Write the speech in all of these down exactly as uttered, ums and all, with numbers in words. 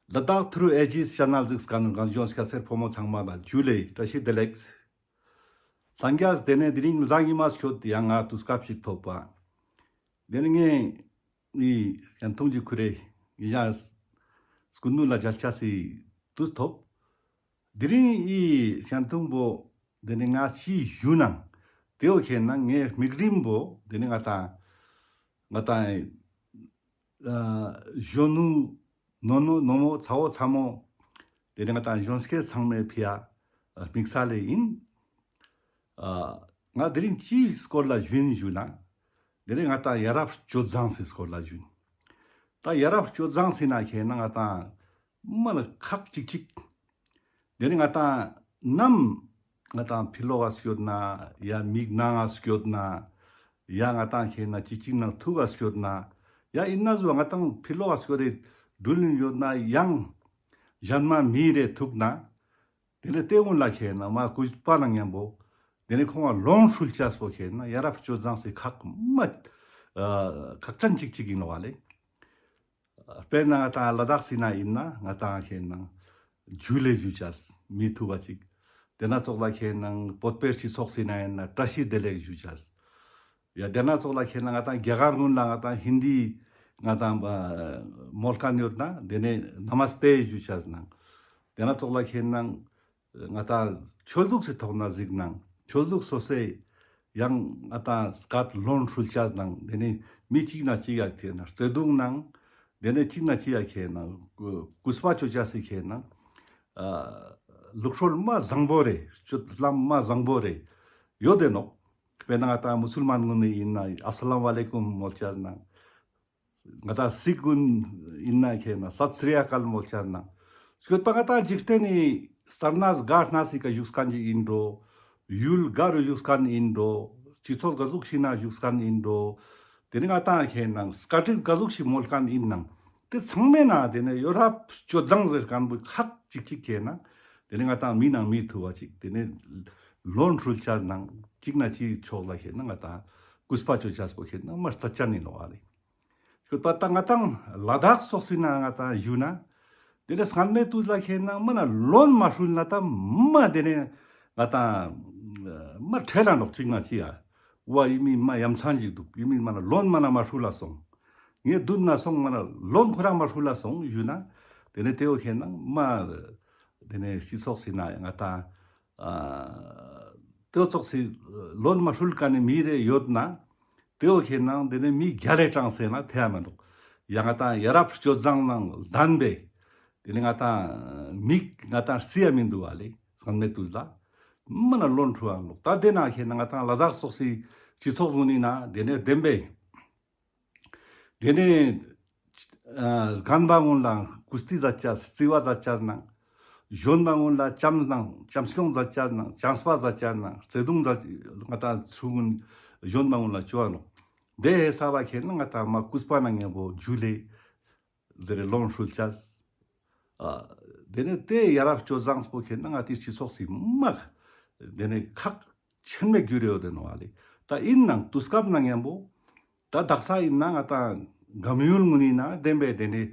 ལ་དྭགས་ཐུརུ་ཨེ་ཇིས་ཆེ་ནལ་གཟིགས་མཁན་རྒན་གཞོན་སྐྱ་སེར་ཕོ་མོ་ཚང་མ་ལ་ཇུ་ལེ་བཀྲ་ཤིས་བདེ་ལེགས། སངས་རྒྱས་དེ་ནས་དེ་རིང་ལ་ཉི་མ་སྐྱོད་ཡང་ང་དུས་སྐབས་ཤིག་ཐོབ་པ། དེ་ནས་ངས་ཨི་ཞན་ཐུང་གི་ཁུ་རེ་ཡི་ཡང་སྐུ་ནུ་ལ་མཇལ་ཆ་སི་དུས་ཐོབ། དེ་རིང་ཨི་ཞན་ཐུང་པོ་དེ་ནས་ང་ཅི་ཞུ་ནང་དེའོ་ཁེ་ན་ངའི་མིག་རིམ་པོ་དེ་ནས་ང་ཏང་ང་ཏང་ཨ་གཞོན་ནུ་ནོ་ནོ་ནོ་མོ་ཚ་བོ་ཚ་མོ་དེ་ནས་ང་ཏང་གཞོན་སྐྱེས་ཚང་མའི་ཕི་ཡ་དམིགས་བསལ་ལེ་ཡིན། ཨ་ང་དེ་རིང་ཅིའི་སྐོར་ལ་ཞུ་ཡིན་ཞུ་ན། དེ་ནས་ང་ཏང་ཡ་རབས་སྤྱོད་བཟང་སི་སྐོར་ལ་ཞུ་ཡིན། ད་ཡ་རབས་སྤྱོད་བཟང་སི་ན་ཁེ་ན་ང་ཏང་མ་ན་ཁག་ཅིག་ཅིག་དེ་ནས་ང་ཏང་ནམ་ང་ཏང་ཕི་ལོག་ག་སྐྱོད་ན་ཡ་མིག་ནང་ང་སྐྱོད་ན་ཡ་ང་ཏང་ཁེ་ན་ཅི་ཅིག་ནང་ཐུག་ག་སྐྱོད་ན་ཡ་ཨིན་ན་ཟུ་ང་ཏང་ཕི་ལོག་ག་སྐྱོད་དེ་འགྲུལ་ཡིན་ཡོད་ན་ཡང་གཞན་མ་མི་རེ་ཐུག་ན། དེ་ནས་དེ་གུན་ལ་ཁེ་ན་མ་གུས་པ་ན་མཉམ་པོ། དེ་ནས་ཁོང་ལ་ལོན་སྲུལ་ཅས་པོ་ཁེ་ན་ཡ་རབས་སྤྱོད་བཟང་སི་ཁག་མ་ཨ་ཁག་ཅན་ཅིག་ཅིག་ཡིན་ནོག་པ་ལེ། དཔེར་ན་ང་ཏང་ལ་དྭགས་སི་ན་ཡིན་ན་ང་ཏང་ཁེ་ན་ཇུ་ལེ་ཞུ་ཅས་མི་ཐུབ་པ་ཅིག་དེ་ན་ཙོགས་ལ་ཁེ་ན་བོད་པའི་སྤྱི་ཚོགས་སི་ན་ཡིན་ན་བཀྲ་ཤིས་བདེ་ལེགས་ཞུ་ཅས། ཡ་དེ་ན་ཙོགས་ལ་ཁེ་ན་ང་ཏང་རྒྱ་གར་གུན་ལ་ང་ཏང་ཧིན་དི་ང་ཏང་མོལ་མཁན་ཡོད་ན་དེ་ནས་ན་མ་སྟེ་ཞུ་ཅས་ནང་། དེ་ན་ཙོགས་ལ་ཁེ་ན་ང་ཏང་ཆོས་ལུགས་སི་ཐོག་ན་གཟིགས་ནང་ཆོས་ལུགས་སོ་སོའི་ཡང་ང་ཏང་སྐད་ལོན་སྲུལ་ཅས་ནང་དེ་ནས་མི་གཅིག་ན་གཅིག་ཡ་ཁེ་ན་བརྩེ་གདུང་ནང་དེ་ནས་གཅིག་ན་གཅིག་ཡ་ཁེ་ན་གུས་པ་ཅོ་ཅས་སི་ཁེ་ན་ཨ་ལུགས་སྲོལ་མ་བཟང་པོ་རེ་སྤྱོད་ལམ་མ་བཟང་པོ་རེ་ཡོད་དེ་ནོག་དཔེར་ན་ང་ཏང་མུ་སུལ་མཱན་གུན་ནི་ཡིན་ན་ཨ་ས་ལམ་ཝ་ལེ་ཀུམ་མོལ་ཅས་ནང་། ང་ཏང་སིག་གུན་ཡིན་ན་ཁེ་ན་སཏ་སི་རི་ཨ་ཀལ་མོལ་ཅས་ནང་། སྐྱོད་པ་ང་ཏང་འཇིག་རྟེན་ནི་སར་ན་ག་ན་སི་ཀ་བཞུགས་མཁན་ཅིག་ཡིན་འགྲོ། ཡུལ་ག་རུ་བཞུགས་མཁན་ཡིན་འགྲོ། སྤྱི་ཚོགས་ག་ཟུག་ཞིག་ན་བཞུགས་མཁན་ཡིན་འགྲོ། དེ་ནས་ང་ཏང་ཁེ་ན་སྐད་རིགས་ག་ཟུག་ཞིག་མོལ་མཁན་ཡིན་ནང་། དེ་ཚང་མའི་ནང་དེ་ནས་ཡ་རབས་སྤྱོད་བཟང་ཟེར་མཁན་པོ་ཁག་ཅིག་ཅིག་ཁེ་ན། དེ་ནས་ང་ཏང་མི་ནང་མི་ཐུབ་པ་ཅིག་དེ་ནས་ལོན་སྲུལ་ཅས་ནང་གཅིག་ན་གཅིག་ཕྱོགས་ལ་ཁེ་ན་ང་ཏང་གུས་པ་ཅོ་ཅས་པོ་ཁེ་ན་མ་རྩ་ཅན་ཡིན་ནོག་པ་ལེ། ཁྱོད་པ་ད་ང་ཏང་ལ་དྭགས་སོགས་སི་ན་ང་ཏང་ཞུ་ན། དེ་ནས་སྔན་མའི་དུས་ལ་ཁེ་ན་མ་ན་ལོན་མ་སྲུལ་ན་ད་མ་དེ་ནས་ང་ཏང་མ་ཁྲེལ་ལ་ནོག་གཅིག་ན་གཅིག་ཡ། ཝ་ཡིན་མིན་མ་ཡ་མཚན་ཞིག་འདུག་ཡིན་མིན་མ་ན་ལོན་མ་ན་མ་སྲུལ་ལ་སོང་། ངའི་མདུན་ན་སོང་མ་ན་ལོན་ཁོ་རང་མ་སྲུལ་ལ་སོང་ཞུ་ན། དེ་ནས་དེའོ་ཁེ་ན་མ་དེ་ནས་སྤྱི་ཚོགས་སི་ན་ང་ཏང་ཨ་དེའོ་ཙོགས་སི་ལོན་མ་སྲུལ་མཁན་ནི་མི་རེ་ཡོད་ན། དེའོ་ཁེ་ན་དེ་ནས་མི་རྒྱལ་ལ་དྲངས་ཟེར་ན་ཐེ་ཡ་མི་འདུག་ཡ་ང་ཏང་ཡ་རབས་སྤྱོད་བཟང་ནང་ལྡན་པའི་དེ་ནས་ང་ཏང་མིག་ང་ཏང་རྩི་ཡ་མི་འདུག་པ་ལེ། སྔན་མའི་དུས་ལ་མ་ན་ལོན་སྲུལ་ལ་ནོག་ད་དེ་ན་ཁེ་ན་ང་ཏང་ལ་དྭགས་སོགས་སི་སྤྱི་ཚོགས་གུན་ནི་ན་དེ་ནས་བདེན་པའི་དེ་ནས་ཨ་རྒན་པ་གུན་ལ་གུས་ཏི་མཛད་ཅས་རྩི་བ་མཛད་ཅས་ནང་། གཞོན་པ་གུན་ལ་བྱམས་ནང་བྱམས་སྐྱོང་མཛད་ཅས་ནང་བྱམས་པ་མཛད་ཅས་ནང་བརྩེ་གདུང་མཛད་ང་ཏང་ཚུ་གུན་གཞོན་པ་གུན་ལ་ཅོ་བ་ནོག་དེ་ཧེ་ས་བ་ཁེ་ན་ང་ཏང་མ་གུས་པ་ན་མཉམ་པོ་ཇུ་ལེ་ཟེར་ལོན་སྲུལ་ཅས། ཨ་དེ་ནས་དེ་ཡ་རབས་སྤྱོད་བཟང་པོ་ཁེ་ན་ང་ཏི་སྤྱི་ཚོགས་སི་མ་དེ་ནས་ཁག་ཆེན་མོ་གྱུར་ཡོད་དེ་ནོག་པ་ལེ། ད་ཡིན་ནང་དུས་སྐབས་ན་མཉམ་པོ་ད་དག་ས་ཡིན་ན་ང་ཏང་གམ་ཡུལ་གུན་ནི་ན་བདེན་པའི་དེ་ནས་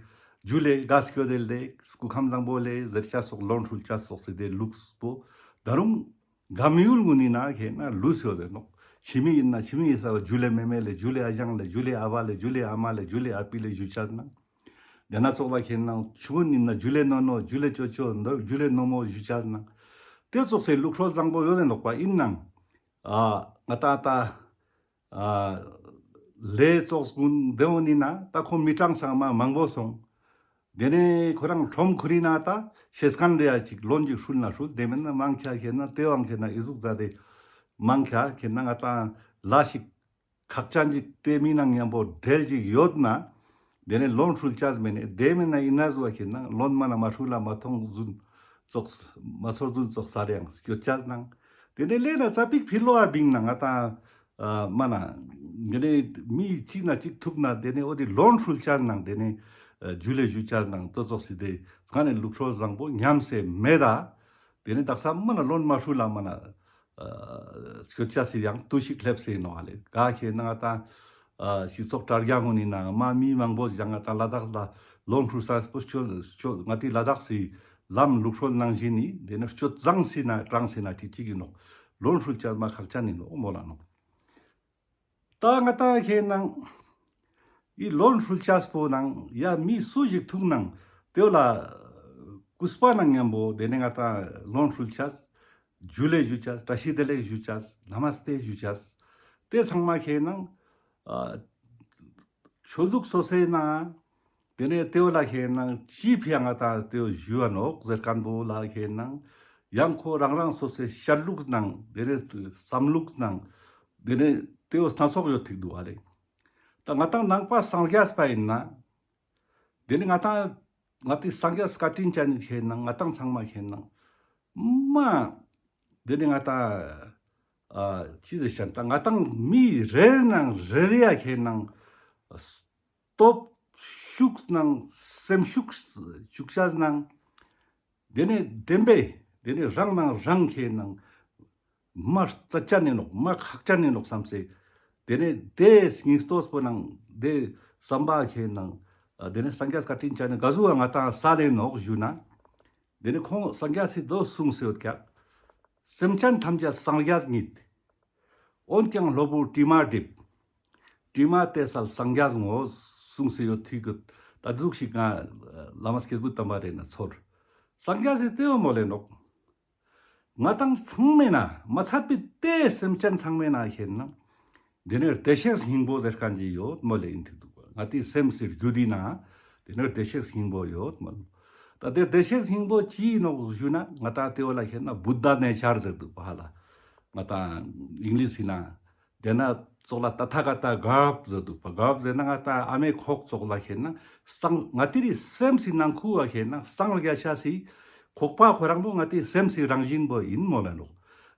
ཇུ་ལེ་དགའ་སྐྱོ་དེ་ལེ་སྐུ་ཁམས་བཟང་པོ་ལེ་ཟེར་ཅས་སོགས་ལོན་སྲུལ་ཅས་སོགས་སི་དེ་ལུགས་པོ་ད་རུང་གམ་ཡུལ་གུན་ནི་ན་ཁེ་ན་ལུས་ཡོད་དེ་ནོག་ཕྱི་མི་ཡིན་ན་ཕྱི་མི་ཡིན་ས་བ་ཇུ་ལེ་མེ་མེ་ལེ་ཇུ་ལེ་ཨ་ཞང་ལེ་ཇུ་ལེ་ཨ་བ་ལེ་ཇུ་ལེ་ཨ་མ་ལེ་ཇུ་ལེ་ཨ་པི་ལེ་ཞུ་ཅས་ནང་། དེ་ན་ཙོགས་ལ་ཁེ་ན་ཆུ་གུན་ཡིན་ན་ཇུ་ལེ་ནོ་ནོ་ཇུ་ལེ་ཅོ་ཅོ་ཇུ་ལེ་ནོ་མོ་ཞུ་ཅས་ནང་། དེ་ཙོགས་སི་ལུགས་སྲོལ་བཟང་པོ་ཡོད་དེ་ནོག་པ་ཡིན་ནང་། ཨ་ང་ཏང་ད་ཨ་ལེ་ཙོགས་གུན་དེ་འོ་ནི་ན་ད་ཁོ་མི་གྲངས་སང་མ་མང་པོ་སོང་། དེ་ནས་ཁོ་རང་ཁྲོམ་ཁུར་ཡིན་ན་ད་ཤེས་མཁན་རེ་ཡ་ཅིག་ལོན་ཅིག་སྲུལ་ན་སྲུལ་དེ་མིན་ན་མང་ཆེ་ཁེ་ན་དེ་བང་ཁེ་ན་ཨི་ཟུག་མཛད་དེ་མང་ཆེ་ཁེ་ན་ང་ཏང་ལ་ཞིག་ཁག་ཅན་ཅིག་དེ་མི་ནང་མཉམ་པོ་འབྲེལ་ཅིག་ཡོད་ན། དེ་ནས་ལོན་སྲུལ་ཅས་མེད་ནས་དེ་མིན་ན་ཡིན་ན་ཟུ་བ་ཁེ་ན་ལོན་མ་ན་མ་སྲུལ་ལ་མ་ཐོང་ཟུན་ཙོགས་མ་ཚོར་ཟུན་ཙོགས་ས་རེ་ཡང་སྐྱོད་ཅས་ནང་། དེ་ནས་ལས་ན་ཙ་པིག་ཕི་ལོ་བ་བིང་ན་ང་ཏང་ཨ་མ་ན་དེ་ནས་མི་གཅིག་ན་གཅིག་ཐུག་ན་དེ་ནས་འོ་དེ་ལོན་སྲུལ་ཅས་ནང་དེ་ནས་ཨ་ཇུ་ལེ་ཞུ་ཅས་ནང་ཙོ་ཙོགས་སི་དེ་ང་ནས་ལུགས་སྲོལ་བཟང་པོ་ཉམས་སེ་མེད་ད། དེ་ནས་དག་ས་མ་ན་ལོན་མ་སྲུལ་ལ་མ་ན་ཨ་སྐྱོད་ཅས་སི་ཡང་དུས་ཤིག་སླེབས་སེ་ཡིན་ནོག་ཨ་ལེ། ག་ཁེ་ན་ང་ཏང་ཨ་སྤྱི་ཚོགས་དྲ་རྒྱ་གུན་ནི་ན་མ་མི་མང་པོ་ཞིག་ང་ཏང་ལ་དྭགས་ལ་ ལོན་ཧྲུལ་ཆས་པོ་སྤྱོད་སྤྱོད་ང་ཏི་ལ་དྭགས་སི་ལམ་ལུགས་སྲོལ་ནང་བཞིན་ནི་དེ་ནི་སྤྱོད་བཟང་སི་ན་དྲང་སི་ན་ཅི་ཅིག་ཡིན་ནོག། ལོན་ཧྲུལ་ཆས་མ་ཁག་ཅན་ཡིན་ནོག་མོལ་ལ་ནོག། ད་ང་ཏང་ཁེ་ནང་ཨི་ལོན་ཧྲུལ་ཆས་པོ་ནང་ཡ་མི་སུ་ཞིག་ཐུག་ནང་དེ་ལ་ཀུས་པ་ནང་མཉམ་པོ་དེ་ནི་ང་ཏང་ལོན་ཧྲུལ་ཆས་ཇུ་ལེ་ཞུ་ཆས་བཀྲ་ཤིས་བདེ་ལེགས་ཞུ་ཆས་ན་མ་སྟེ་ཞུ་ཆས་དེ་ཚང་མ་ཁེ་ནང་ཨ་ཆོས་ལུགས་སོ་སོའི་ནང་དེ་ནས་དེ་བོ་ལ་ཁེ་ནང་ཅི་ཕི་ཡ་ང་ཏང་དེ་བོ་ཞུ་བ་ནོག་ཟེར་མཁན་པོ་ལ་ཁེ་ནང་ཡང་ཁོ་རང་རང་སོ་སོའི་ཤར་ལུགས་ནང་དེ་ནས་བསམ་ལུགས་ནང་དེ་ནས་དེ་བོ་སྣ་ཚོགས་ཡོད་ཐིག་འདུག་ཨ་རེ། ད་ང་ཏང་ནང་པ་སངས་རྒྱས་པ་ཡིན་ན་དེ་ནས་ང་ཏང་ང་ཏི་སངས་རྒྱས་བཀའ་དྲིན་ཅན་ནི་ཁེ་ནང་ང་ཏང་ཚང་མ་ཁེ་ནང་མ་དེ་ནས་ང་ཏང་ཨ་ཅི་ཟེར་ཤན་ད་ང་ཏང་མི་རེ་ནང་རེ་རེ་ཡ་ཁེ་ནང་སྟོབས་ཤུགས་ནང་སེམས་ཤུགས་ཤུགས་ཆ་ནང་དེ་ནས་བདེན་པས་དེ་ནས་རང་ནང་རང་ཁེ་ནང་མ་རྩ་ཅན་ནི་ནོག་མ་ཁག་ཅན་ནི་ནོག་བསམ་སེ་དེ་ནས་དེ་སྙིང་སྟོབས་པོ་ནང་དེ་བསམ་པ་ཁེ་ནང་ཨ་དེ་ནས་སངས་རྒྱས་བཀའ་དྲིན་ཅན་ནི་ག་ཟུག་ང་ཏང་ས་ལེ་ནོག་ཞུ་ན། དེ་ནས་ཁོང་སངས་རྒྱས་སི་མདོ་གསུངས་སེ་ཡོད་ཀྱག། སེམས་ཅན་ཐམས་ཅད་སངས་རྒྱས་ཉིད། འོན་ཀྱང་གློ་བུར་དྲི་མ་སྒྲིབ། དྲི་མ་དེ་སལ་སངས་རྒྱས་ངོ་། གསུངས་སེ་ཡོད་ཐིག་གི་ད་ཟུག་ཞིག་ང་བླ་མ་སྐྱེས་བུ་དམ་པ་རེ་ན་ཚོར། སངས་རྒྱས་སི་དེ་བོ་མོལ་ལེ་ནོག། ང་ཏང་ཚང་མེ་ན་མ་ཚད་པའི་དེ་སེམས་ཅན་ཚང་མེ་ན་ཁེ་ནང་དེ་ནས་བདེ་གཤེགས་སྙིང་པོ་ཟེར་མཁན་ཅིག་ཡོད་མོལ་ལེ་ཡིན་ཐིག་འདུག། ང་ཏི་སེམས་སི་རྒྱུད་དི་ན་དེ་ནས་བདེ་གཤེགས་སྙིང་པོ་ཡོད་མོལ། ད་དེ་བདེ་གཤེགས་སྙིང་པོ་ཅི་ཡིན་ནོག་ཞུ་ན་ང་ཏང་དེ་བོ་ལ་ཁེ་ན་བུདྡྷ་ནེ་ཅར་ཟེར་འདུག་པ་ཧ་ལ། ང་ཏང་ཨིང་ལིཤ་ཡིན་ན་དེ་ན་ཙོགས་ལ་ཏ་ཐཱ་ག་ཏ་གརྦ་ཟེར་འདུག་པ། གརྦ་ཟེར་ན་ང་ཏང་ཨ་མའི་ཁོག་ཙོགས་ལ་ཁེ་ན་སངས་ང་ཏི་རི་སེམས་སི་ནང་ཁུ་བ་ཁེ་ན་སངས་རྒྱས་ཤ་སི་ཁོག་པ་ཁོ་རང་པོ་ང་ཏི་སེམས་སི་རང་བཞིན་པོ་ཡིན་མོལ་ལེ་ནོག།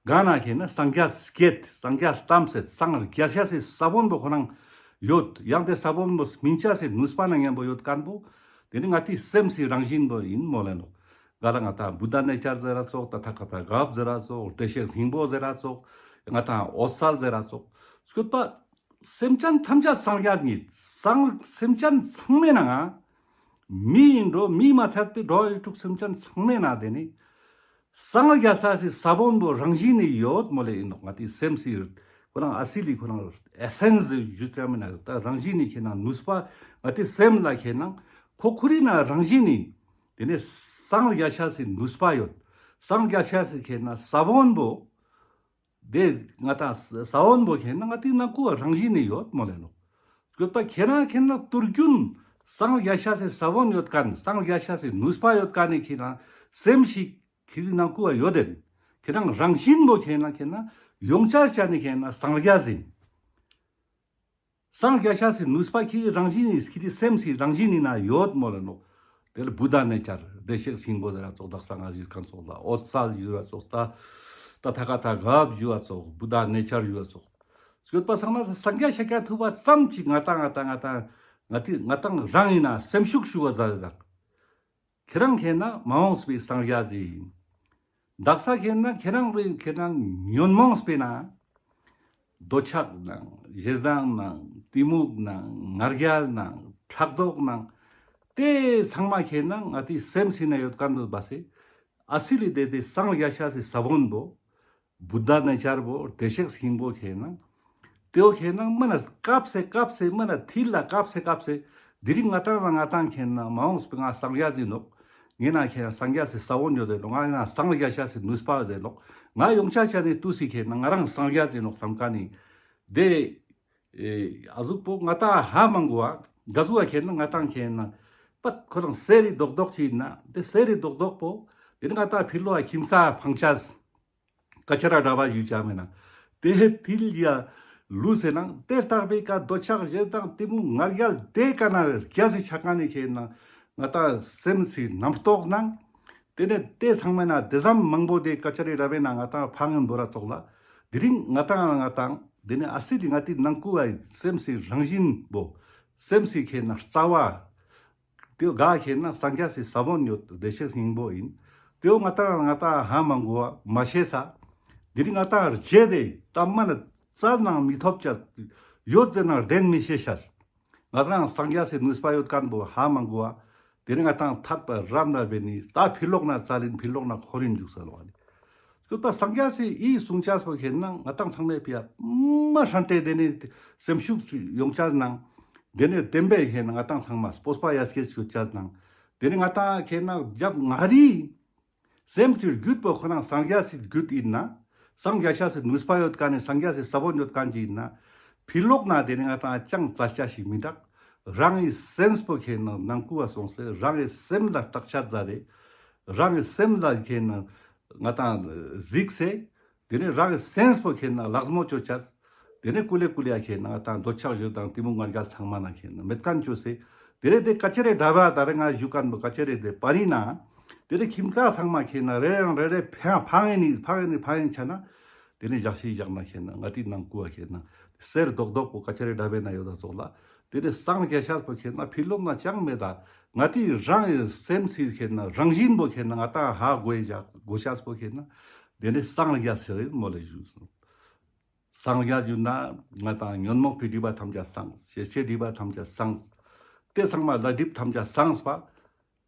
ག་ན་ཁེ་ན་སངས་རྒྱས་སྐྱེད་སངས་རྒྱས་ལྟམས་སེ་སངས་རྒྱས་ཤ་སི་ས་བོན་པོ་ཁོ་རང་ཡོད། ཡང་དེ་ས་བོན་པོ་སྨིན་ཆ་སི་ནུས་པ་ནང་མཉམ་པོ་ཡོད་མཁན་པོ་དེ་ནི་ང་ཏི་སེམས་སི་རང་བཞིན་པོ་ཡིན་མོལ་ལེ་ནོག། ག་ལ་ང་ཏང་བུདྡྷ་ནེ་ཅར་ཟེར་ར་ཙོགས། ཏ་ཐཱ་ག་ཏ་གརྦ་ཟེར་ར་ཙོགས། བདེ་གཤེགས་སྙིང་པོ་ཟེར་ར་ཙོགས། ང་ཏང་འོད་གསལ་ཟེར་ར་ཙོགས། སྐྱོད་པ་སེམས་ཅན་ཐམས་ཅད་སངས་རྒྱས་ཉིད། སངས་སེམས་ཅན་ཚང་མེ་ནང་ང་མི་ཡིན་འགྲོ་མི་མ་ཚད་པའི་འགྲོ་བ་རིགས་དྲུག་སེམས་ཅན་ཚང་མེ་ནང་དེ་ནི་སངས་རྒྱས་ས་སི་ས་བོན་པོ་རང་བཞིན་ནི་ཡོད་མོལ་ལེ་ཡིན་ནོག། ང་ཏི་སེམས་སི་ཁོ་རང་ཨ་སི་ལི་ཁོ་རང་ཨེ་སེན་སི་ཞུ་ཙམ་མེ་ན་ད་རང་བཞིན་ནི་ཁེ་ན་ནུས་པ་ང་ཏི་སེམས་ལ་ཁེ་ན་ཁོ་ཁོ་རི་ན་རང་བཞིན་ནི་དེ་ནས་སངས་རྒྱས་ཤ་སི་ནུས་པ་ཡོད། སངས་རྒྱས་ཤ་སི་ཁེ་ན་ས་བོན་པོ་དེ་ང་ཏང་ས་བོན་པོ་ཁེ་ན་ང་ཏི་ནང་ཁུ་བ་རང་བཞིན་ནི་ཡོད་མོལ་ལེ་ནོག། སྐྱོད་པ་ཁེ་ན་ཁེ་ན་དུས་རྒྱུན་སངས་རྒྱས་ཤ་སི་ས་བོན་ཡོད་མཁན་སངས་རྒྱས་ཤ་སི་ནུས་པ་ཡོད་མཁན་ནི་ཁེ་ན་སེམས་ཤིག་ཁེ་རི་ནང་ཁུ་བ་ཡོད་དེ། ཁེ་ན་རང་བཞིན་པོ་ཁེ་ན་ཁེ་ན་ཡོངས་ཆ་ཅན་ནི་ཁེ་ན་སངས་རྒྱས་ཡིན། སངས་རྒྱས་ཤ་སི་ནུས་པ་ཁེ་རང་བཞིན་ནི་ཁེ་རི་སེམས་སི་རང་བཞིན་ནི་ན་ཡོད་མོལ་ལེ་ནོག། དེ་ལ་བུདྡྷ་ནེ་ཅར་བདེ་གཤེགས་སྙིང་པོ་ཟེར་ར་ཙོགས། དག་ས་ང་ཞིག་གང་ཙོགས་ལ་འོད་གསལ་ཞུ་བ་ཙོགས། ཏ་ཏ་ཐཱ་ག་ཏ་གརྦ་ཞུ་བ་ཙོགས། བུདྡྷ་ནེ་ཅར་ཞུ་བ་ཙོགས། སྐྱོད་པ་སང་ན་སངས་རྒྱས་ཤཱཀྱ་ཐུབ་པ་ཙམ་ཅིག་ང་ཏང་ང་ཏང་ང་ཏང་ང་ཏི་ང་ཏང་རང་ཡིན་ན་སེམས་ཤུགས་ཞུ་བ་ཟ་ཟ། ཁྱེ་རང་ཁེ་ན་མ་འོངས་པའི་སངས་རྒྱས་ཟེར་ཡིན། དག་ས་ཁེ་ན་ཁྱེ་རང་རེ་ཁེ་ན་ཉོན་མོངས་པའི་ན་འདོད་ཆགས་ནང་ཞེ་སྡང་ནང་གཏི་མུག་ནང་ང་རྒྱལ་ནང་ཕྲག་དོག་ནང་དེ་ཚང་མ་ཁེ་ན་ང་ཏི་སེམས་སི་ན་ཡོད་མཁན་འདུག་པ་སེ། ཨ་སི་ལི་དེ་དེ་སངས་རྒྱས་ཤ་སི་ས་བོན་པོ་བུདྡྷ་ནེ་ཅར་པོ་བདེ་གཤེགས་སྙིང་པོ་ཁེ་ན། དེའོ་ཁེ་ན་མ་ན་སྐབས་སེ་སྐབས་སེ་མ་ན་ཐིལ་ལ་སྐབས་སེ་སྐབས་སེ་དེ་རིང་ང་ཏང་ང་ཏང་ཁེ་ན་མ་འོངས་པའི་ང་སངས་རྒྱས་ཡིན་ནོག། ངེ་ན་ཁེ་ན་སངས་རྒྱས་སི་ས་བོན་ཡོད་དེ་ནོག། ང་ཡིན་ན་སངས་རྒྱས་ཤ་སི་ནུས་པ་ཡོད་དེ་ནོག། ང་ཡོངས་ཆ་ཅན་ནི་དུས་སི་ཁེ་ན་ང་རང་སངས་རྒྱས་ཡིན་ནོག་བསམ་མཁན་ནི་དེ། ཨེ་ཨ་ཟུག་པོ་ང་ཏང་ཧ་མ་གོ་བ་ག་ཟུག་བ་ཁེ་ན་ང་ཏང་ཁེ་ན་པད་ཁོ་རང་སེ་རི་རྡོག་རྡོག་ཅིག་ཡིན་ན་དེ་སེ་རི་རྡོག་རྡོག་པོ་དེ་ནི་ང་ཏང་ཕི་ལོ་བ་ཁྱིམ་ས་ཕང་ཆས། ཀ་ཆ་ར་འདྲ་བ་ཡུལ་ཅག་མེད་ན། དེ་ཧེ་ཐིལ་ཡ་ལུས་ཟེར་ན་དེ་ལྟག་པའི་ཀ་འདོད་ཆགས་ཞེ་སྡང་གཏི་མུག་ང་རྒྱལ་དེ་ཀ་ན་རྒྱ་སི་ཆ་ཀ་ནི་ཁེ་ན་ང་ཏང་སེམས་སི་རྣམ་རྟོག་ནང་དེ་ནས་དེ་ཚང་མ་ན་དེ་ཙམ་མང་པོ་དེ་ཀ་ཆ་རི་ར་བའི་ན་ང་ཏང་ཕང་ངན་བོ་ར་ཙོགས་ལ། དེ་རིང་ང་ཏང་ང་ཏང་དེ་ནས་ཨ་སི་དེ་ང་ཏི་ནང་ཁུ་བའི་སེམས་སི་རང་བཞིན་པོ་སེམས་སི་ཁེ་ན་རྩ་བ། དེའོ་ག་ཁེ་ན་སངས་རྒྱས་སི་ས་བོན་ཡོད་བདེ་གཤེགས་སྙིང་པོ་ཡིན། དེའོ་ང་ཏང་ང་ཏང་ཧ་མ་གོ་བ་མ་ཤེས་ས། དེ་རིང་ང་ཏང་རྗེས་དེ་ཏ་མ་ན་རྩ་ནང་མི་ཐོབ་ཅ་ཡོད་ཟེར་ན་བདེན་མི་ཤེས་ཤ། ང་ཏང་སངས་རྒྱས་སི་ནུས་པ་ཡོད་མཁན་པོ་ཧ་མ་གོ་བ་ དེ་ནེ་ང་ཏང་ཐད་པ་རམ་ན་བེ་ནི་ད་ཕི་ལོག་ན་ཙལ་ཡིན་ཕི་ལོག་ན་འཁོར་ཡིན་འཇུག་ས་ལོ་ཨ་ནི། སྐྱོད་པ་སངས་རྒྱས་སི་ཨི་གསུང་ཆས་པོ་ཁེ་ན་ང་ཏང་ཚང་མའི་ཕི་ཡ་མ་ཧྲན་ཏེ་དེ་ནེ་སེམས་ཤུགས་ཡོང་ཆས་ནང་། དེ་ནེ་བདེན་པའི་ཁེ་ན་ང་ཏང་ཚང་མ་སྤོབས་པ་ཡ་སྐྱེད་སྐྱོད་ཆས་ནང་། དེ་ནེ་ང་ཏང་ཁེ་ན་རྒྱབ་ང་རི་སེམས་ཀྱི་རྒྱུད་པོ་ཁོ་རང་སངས་རྒྱས་སི་རྒྱུད་ཡིན་ན། སངས་རྒྱས་ཤ་སི་ནུས་པ་ཡོད་མཁན་ནི་སངས་རྒྱས་སི་ས་བོན་ཡོད་མཁན་ཅིག་ཡིན་ན། ཕི་ལོག་ན་དེ་ནེ་ང་ཏང་ཅང་ཙལ་ཆ་ཞིག་མི་འདུག་རང་གི་སེམས་པོ་ཁེ་ན་ནང་ཁུ་བ་སོང་སེ་རང་གི་སེམས་ལ་བརྟག་དཔྱད་མཛད་དེ། རང་གི་སེམས་ལ་ཁེ་ན་ང་ཏང་གཟིགས་སེ། དེ་ནེ་རང་གི་སེམས་པོ་ཁེ་ན་ལག་མོ་ཅོ་ཆས། དེ་ནེ་ཀུ་ལེ་ཀུ་ལེ་ཡ་ཁེ་ན་ང་ཏང་འདོད་ཆགས་ཞེ་སྡང་གཏི་མུག་ང་རྒྱལ་ཚང་མ་ན་ཁེ་ན་མེད་མཁན་ཅོས་སེ། དེ་ནེ་དེ་ཀ་ཅི་རེ་འདྲ་བ་ད་རེ་ང་ཞུ་མཁན་པོ་ཀ་ཅི་རེ་དེ་པ་རི་ན། དེ་ནེ་ཁྱིམ་ཚང་ཚང་མ་ཁེ་ན་རེ་རང་རེ་རེ་ཕ་ཕ་ཡིན་ནི་ཕ་ཡིན་ནི་ཕ་ཡིན་ཆ་ན། དེ་ནེ་ཞག་ཤིག་ཞག་ན་ཁེ་ན་ང་ཏི་ནང་ཁུ་བ་ཁེ་ན་སེར་རྡོག་རྡོག་པོ་ཀ་ཅི་རེ་འདྲ་བས་ན་ཡོད་ད་ཙོག་ལ། དེ་ནེ་སངས་རྒྱས་ཤ་པོ་ཁེ་ན་ཕི་ལོག་ན་ཅང་མེད་ད། ང་ཏི་རང་གི་སེམས་སི་ཁེ་ན་རང་བཞིན་པོ་ཁེ་ན་ང་ཏང་ཧ་གོ་ཡི་ཞག་གོ་ཤ་པོ་ཁེ་ན། དེ་ནེ་སངས་རྒྱས་ཟེར་མོ་ལེ་ཞུ་སོང་། སངས་རྒྱས་ཞུ་ན་ང་ཏང་ཉོན་མོངས་པའི་སྒྲིབ་པ་ཐམས་ཅད་སངས། ཞེ་སའི་སྒྲིབ་པ་ཐམས་ཅད་སངས། དེ་ཚང་མ་ལ་སྒྲིབ་ཐམས་ཅད་སངས་པ།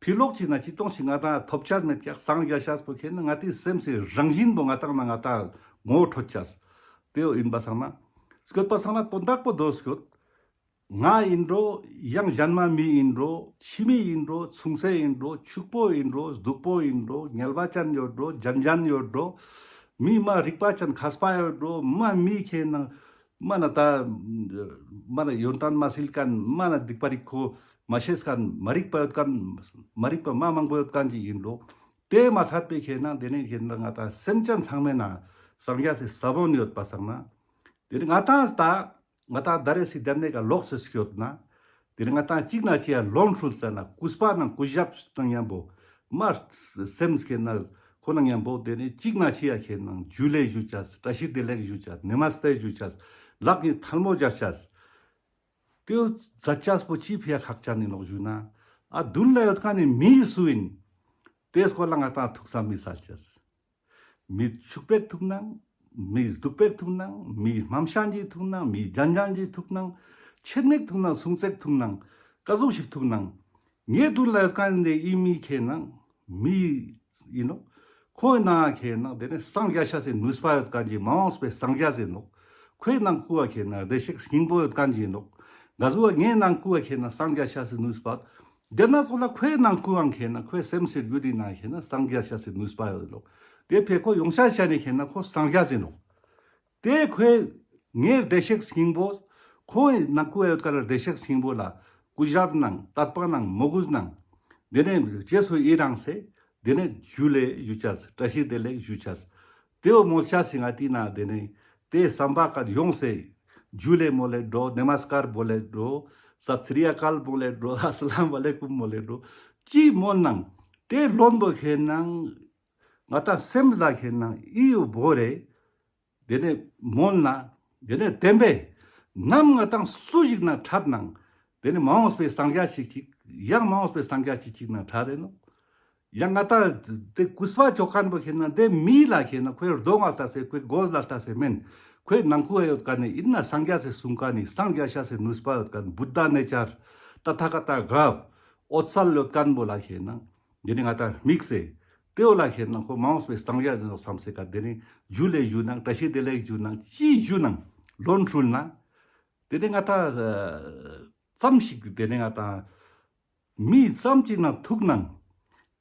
ཕི་ལོག་ཅིག་ན་ཅི་གཏོང་ཞིག་ང་ཏང་ཐོབ་ཆ་མེད་ཀྱག་སངས་རྒྱས་ཤ་པོ་ཁེ་ན་ང་ཏི་སེམས་སི་རང་བཞིན་པོ་ང་ཏང་ན་ང་ཏང་ངོ་འཕྲོད་ཆས། དེ་ཡིན་པ་སང་ན། སྐྱོད་པ་སང་ན་དོན་དག་པོ་དོ་སྐྱོད། ང་ཡིན་འགྲོ། ཡང་གཞན་མ་མི་ཡིན་འགྲོ། ཕྱི་མི་ཡིན་འགྲོ། ཆུང་ཚེ་ཡིན་འགྲོ། ཕྱུག་པོ་ཡིན་འགྲོ། སྡུག་པོ་ཡིན་འགྲོ། ངལ་བ་ཅན་ཡོད་འགྲོ། ལྗན་ལྗན་ཡོད་འགྲོ། མི་མ་རིག་པ་ཅན་མཁས་པ་ཡོད་འགྲོ། མ་མི་ཁེ་ན་མ་ན་ད་མ་ན་ཡོན་ཏན་མ་སིལ་མཁན། མ་ན་སྡིག་པ་རིག་ཁོ་མ་ཤེས་མཁན། མ་རིག་པ་ཡོད་མཁན། མ་རིག་པ་མ་མང་པོ་ཡོད་མཁན་ཅིག་ཡིན་འགྲོ། དེ་མ་ཚད་པའི་ཁེ་ན་དེ་ནེ་ཁེ་ན་ང་ཏང་སེམས་ཅན་ཚང་མའི་ན་སངས་རྒྱས་སི་ས་བོན་ཡོད་པ་སང་ན། དེ་ནེ་ང་ཏང་ད་ང་ཏང་ད་རེ་སི་དེ་ནེ་ཀ་ལོག་སེ་སྐྱོད་ན། དེ་ནེ་ང་ཏང་གཅིག་ན་གཅིག་ཡ་ལོན་འཁྲུལ་ཙ་ན་གུས་པ་ནང་གུས་ཞབས་དང་མཉམ་པོ། མ་སེམས་ཁེ་ན་ཁོ་ན་མཉམ་པོ་དེ་ནེ་གཅིག་ན་གཅིག་ཡ་ཁེ་ན་ཇུ་ལེ་ཞུ་ཆས། བཀྲ་ཤིས་བདེ་ལེགས་ཞུ་ཆས། ནེ་མ་སྟེ་ཞུ་ཆས། ལག་གཉིས་ཐལ་མོ་སྦྱར་ཆས། དེའོ་མཛད་ཆས་པོ་ཅི་ཕི་ཡ་ཁག་ཅན་ནི་ནོག་ཞུ་ན། ཨ་མདུན་ལ་ཡོད་མཁན་ནི་མི་སུ་ཡིན། དེ་སྐོར་ལ་ང་ཏང་ཐུགས་བསམ་མི་སལ་ཆས། མི་ཕྱུག་པོའི་ཐུག་ནང་། མི་སྡུག་པོའི་ཐུག་ནང་། མི་རྨ་བྱ་ཞིག་ཐུག་ནང་། མི་ལྗན་ལྗན་ཞིག་ཐུག་ནང་། ཆེད་མེད་ཐུག་ནང་། སུང་ཙེག་ཐུག་ནང་། ཀ་ཟུག་ཞིག་ཐུག་ནང་། ངའི་མདུན་ལ་ཡོད་མཁན་ནི་ཨི་མི་ཁེ་ན་མི་ཡིན་ནོག་ཁོའི་ནང་ཁེ་ན་དེ་ནེ་སངས་རྒྱས་ཤ་སི་ནུས་པ་ཡོད་མཁན་ཅིག་མ་འོངས་པའི་སངས་རྒྱས་ཡིན་ནོག་ཁོའི་ནང་ཁུ་བ་ཁེ་ན་བདེ་གཤེགས་སྙིང་པོ་ཡོད་མཁན་ཅིག་ཡིན་ནོག་ག་ཟུག་བ་ངའི་ནང་ཁུ་བ་ཁེ་ན་སངས་རྒྱས་ཤ་སི་ནུས་པ། དེ་ན་ཚོགས་ལ་ཁོའི་ནང་ཁུ་བའང་ཁེ་ན་ཁོའི་སེམས་སི་རྒྱུད་དེ་ན་ཁེ་ན་སངས་རྒྱས་ཤ་སི་ནུས་པ་ཡོད་ལོ། དེ་ཕི་ཡ་ཁོ་ཡོང་ཤ་ཤ་ནི་ཁེ་ན་ཁོ་སངས་རྒྱས་ཡིན་ནོག་དེ་ཁོའི་ངའི་བདེ་གཤེགས་སྙིང་པོ། ཁོའི་ནང་ཁུ་བ་ཡོད་མཁན་ལ་བདེ་གཤེགས་སྙིང་པོ་ལ་གུས་ཞབས་ནང་དད་པ་ནང་མོས་གུས་ནང་། དེ་ནེ་རྗེས་སུ་ཡི་རང་སེ། དེ་ནེ་ཇུ་ལེ་ཞུ་ཆས། བཀྲ་ཤིས་བདེ་ལེགས་ཞུ་ཆས། དེའོ་མོལ་ཆས་སི་ང་ཏི་ན་དེ་ནེ་དེ་བསམ་པ་ཀ་ཡོང་སེ། ཇུ་ལེ་མོལ་ལེ་འགྲོ། ནེ་མ་སྐར་མོལ་ལེ་འགྲོ། སཏ་སི་རི་ཨ་ཀལ་མོལ་ལེ་འགྲོ། ཨ་སི་ལམ་ཝ་ལེ་ཀུམ་མོལ་ལེ་འགྲོ། ཅི་མོལ་ནང་དེ་ལོན་པོ་ཁེ་ན་ང་ཏང་སེམས་ལ་ཁེ་ན་ཨི་ཡོ་བོ་རེ། དེ་ནེ་མོལ་ན། དེ་ནེ་བདེན་པས། ནམ་ང་ཏང་སུ་ཞིག་ན་ཁྲབ་ནང་། དེ་ནེ་མ་འོངས་པའི་སངས་རྒྱས་ཞིག་ཅིག་ཡང་མ་འོངས་པའི་སངས་རྒྱས་ཞིག་ཅིག་ན་ཁྲབ་རེ་ནོག་ཡང་ང་ཏང་དེ་གུས་པ་ཅོ་མཁན་པོ་ཁེ་ན་དེ་མི་ལ་ཁེ་ན་ཁོའི་གདོང་ང་ལྟ་སེ་ཁོའི་མགོ་ལ་ལྟ་སེ་མེན། ཁོའི་ནང་ཁུ་བ་ཡོད་མཁན་ནི་ཡིན་ན་སངས་རྒྱས་སི་གསུང་མཁན་ནི་སངས་རྒྱས་ཤ་སི་ནུས་པ་ཡོད་མཁན་བུདྡྷ་ནེ་ཅར། ཏ་ཐཱ་ག་ཏ་གབ། འོད་གསལ་ཡོད་མཁན་པོ་ལ་ཁེ་ན། དེ་ནེ་ང་ཏང་དམིགས་སེ། དེའོ་ལ་ཁེ་ན་ཁོ་མ་འོངས་པའི་སངས་རྒྱས་ཡིན་ནོག་བསམ་སེ་ཀ་དེ་ནེ་ཇུ་ལེ་ཞུ་ནང་བཀྲ་ཤིས་བདེ་ལེགས་ཞུ་ནང་ཅི་ཞུ་ནང་ལོན་འཁྲུལ་ན། དེ་ནེ་ང་ཏང་ཙམ་ཞིག་དེ་ནེ་ང་ཏང་མི་ཙམ་ཅིག་ནང་ཐུག་ནང་།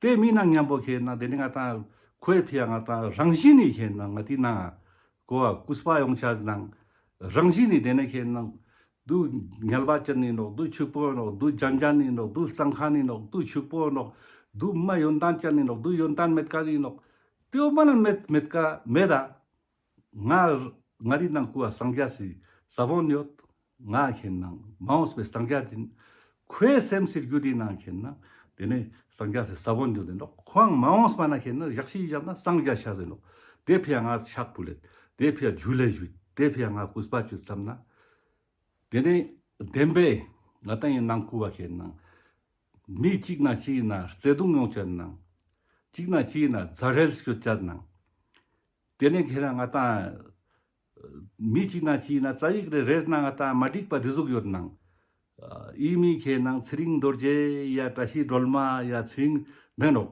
དེ་མི་ནང་མཉམ་པོ་ཁེ་ན་དེ་ནེ་ང་ཏང་ཁོའི་ཕི་ཡ་ང་ཏང་རང་བཞིན་ནི་ཁེ་ན་ང་ཏི་ན་ཁོ་བ་གུས་པ་ཡོང་ཆ་ནང་། རང་བཞིན་ནི་དེ་ནེ་ཁེ་ན། དུ་ངལ་བ་ཅན་ཡིན་ནོག་དུ་ཕྱུག་པོ་ཡིན་ནོག་དུ་ལྗན་ལྗན་ཡིན་ནོག་དུ་སང་ཁན་ཡིན་ནོག་དུ་ཕྱུག་པོ་ཡིན་ནོག་དུ་མ་ཡོན་ཏན་ཅན་ཡིན་ནོག་དུ་ཡོན་ཏན་མེད་མཁན་ཡིན་ནོག་དེའོ་མ་ན་མེད་མེད་ཀ་མེད་ད། ང་ང་རི་ནང་ཁུ་བ་སངས་རྒྱས་སི་ས་བོན་ཡོད། ང་ཁེ་ན་མ་འོངས་པའི་སངས་རྒྱས་ཡིན། ཁོའི་སེམས་སི་རྒྱུད་དེ་ནང་ཁེ་ན་དེ་ནེ་སངས་རྒྱས་སི་ས་བོན་ཡོད་དེ་ནོག་ཁོའང་མ་འོངས་པ་ན་ཁེ་ན་ཞག་ཤིག་ཞག་ན་སངས་རྒྱས་ཤ་ཟེར་ནོག་དེ་ཕི་ཡ་ང་ཕྱག་ཕུལ་ལེ། དེ་ཕི་ཡ་ཇུ་ལེ་ཞུ། དེ་ཕི་ཡ་ང་གུས་པ་ཅོ་བསམ་ན། དེ་ནེ་བདེན་པས་ང་ཏང་ཡི་ནང་ཁུ་བ་ཁེ་ན་མི་གཅིག་ན་གཅིག་ཡིན་ན་བརྩེ་གདུང་ཡོང་ཆ་ནང་། གཅིག་ན་གཅིག་ཡིན་ན་མཛའ་འབྲེལ་སྐྱོད་ཆ་ནང་། དེ་ནེ་ཁེ་ན་ང་ཏང་མི་གཅིག་ན་གཅིག་ཡིན་ན་རྩ་བིག་རེ་རེས་ན་ང་ཏང་མ་འགྲིག་པ་རི་ཟུག་ཡོད་ནང་། ཨ་འི་མི་ཁེ་ནང་ཚེ་རིང་རྡོ་རྗེ་ཡ་བཀྲ་ཤིས་སྒྲོལ་མ་ཡ་ཚེ་རིང་མེན་ནོག།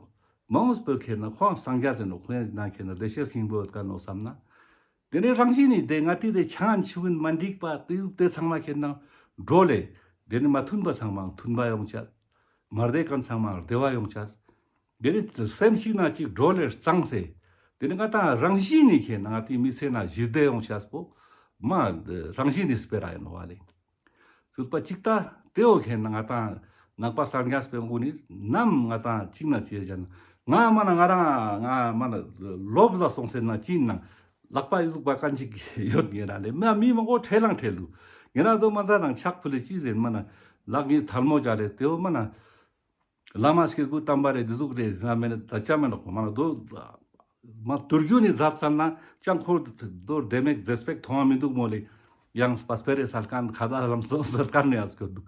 མང་སྤོ་ཁེ་ནང་ཁོང་སངས་རྒྱས་ཟེར་ནོག། ཁོང་ནང་ཁེ་ནང་བདེ་གཤེགས་སྙིང་པོ་ཡོད་ཀ་ནོག་བསམ་ན། དེ་ནས་རང་བཞིན་ནི་དེ་ང་ཏི་དེ་ཆང་ཆུ་བིན་མ་འགྲིག་པ་དེ་དེ་ཚང་མ་ཁེ་ནང་འགྲོ་ལེ། དེ་ནས་མ་མཐུན་པ་ཚང་མ་མཐུན་པ་ཡོང་ཆ། མ་བདེ་ཁན་ཚང་མ་བདེ་བ་ཡོང་ཆ། དེ་ནས་སེམས་ཤིག་ན་ཅིག་འགྲོ་ལེ་གཙང་སེ། དེ་ནས་ང་ཏང་རང་བཞིན་ནི་ཁེ་ནང་ང་ཏི་མི་ཚེ་ན་ཞི་བདེ་ཡོང་ཆ་སྤོ། མ་རང་བཞིན་ནི་སྤེ་ར་ཡིན་ནོག་ལེ། སུད་པ་ཅིག་ཏ་དེའོ་ཁེ་ནང་ང་ཏང་ནང་པ་སངས་རྒྱས་པའི་ངོ་ནི་ནམ་ང་ཏང་ཅིག་ན་ཅི་ཡ་ན་ང་མ་ན་ང་རང་ང་མ་ན་ལོབ་ལ་སོང་སེ་ན་ཅི་ན་ལག་པ་ཡི་ཟུག་པ་གན་ཅིག་ཡོད་ངེ་ན་ལེ། མ་མི་མང་པོ་ཁྲེལ་ལང་ཁྲེལ་འདུག། ངེ་ན་དོ་མ་ཛ་དང་ཕྱག་ཕུལ་ལེ་ཅི་ཟེར་མ་ན་ལག་ངི་ཐལ་མོ་སྦྱར་ལེ་དེའོ་མ་ན་བླ་མ་སྐྱེས་བུ་དམ་པ་རེ་འདི་ཟུག་རེ་ཟ་མེད་ད་ཅ་མེད་ནོག་མ་ན་དོ། མ་དུར་རྒྱུ་ནི་ཛད་ཙ་ན་ཅང་ཁོ་དོ་བདེ་མེད་ཟེར་སྤེག་ཐོང་བ་མི་འདུག་མོ་ལེ། ཡང་སྤ་སྤེ་རེ་སལ་ཁན་ཁ་ད་ལམ་སོ་སལ་ཁན་ནི་ཨ་སྐྱོད་འདུག།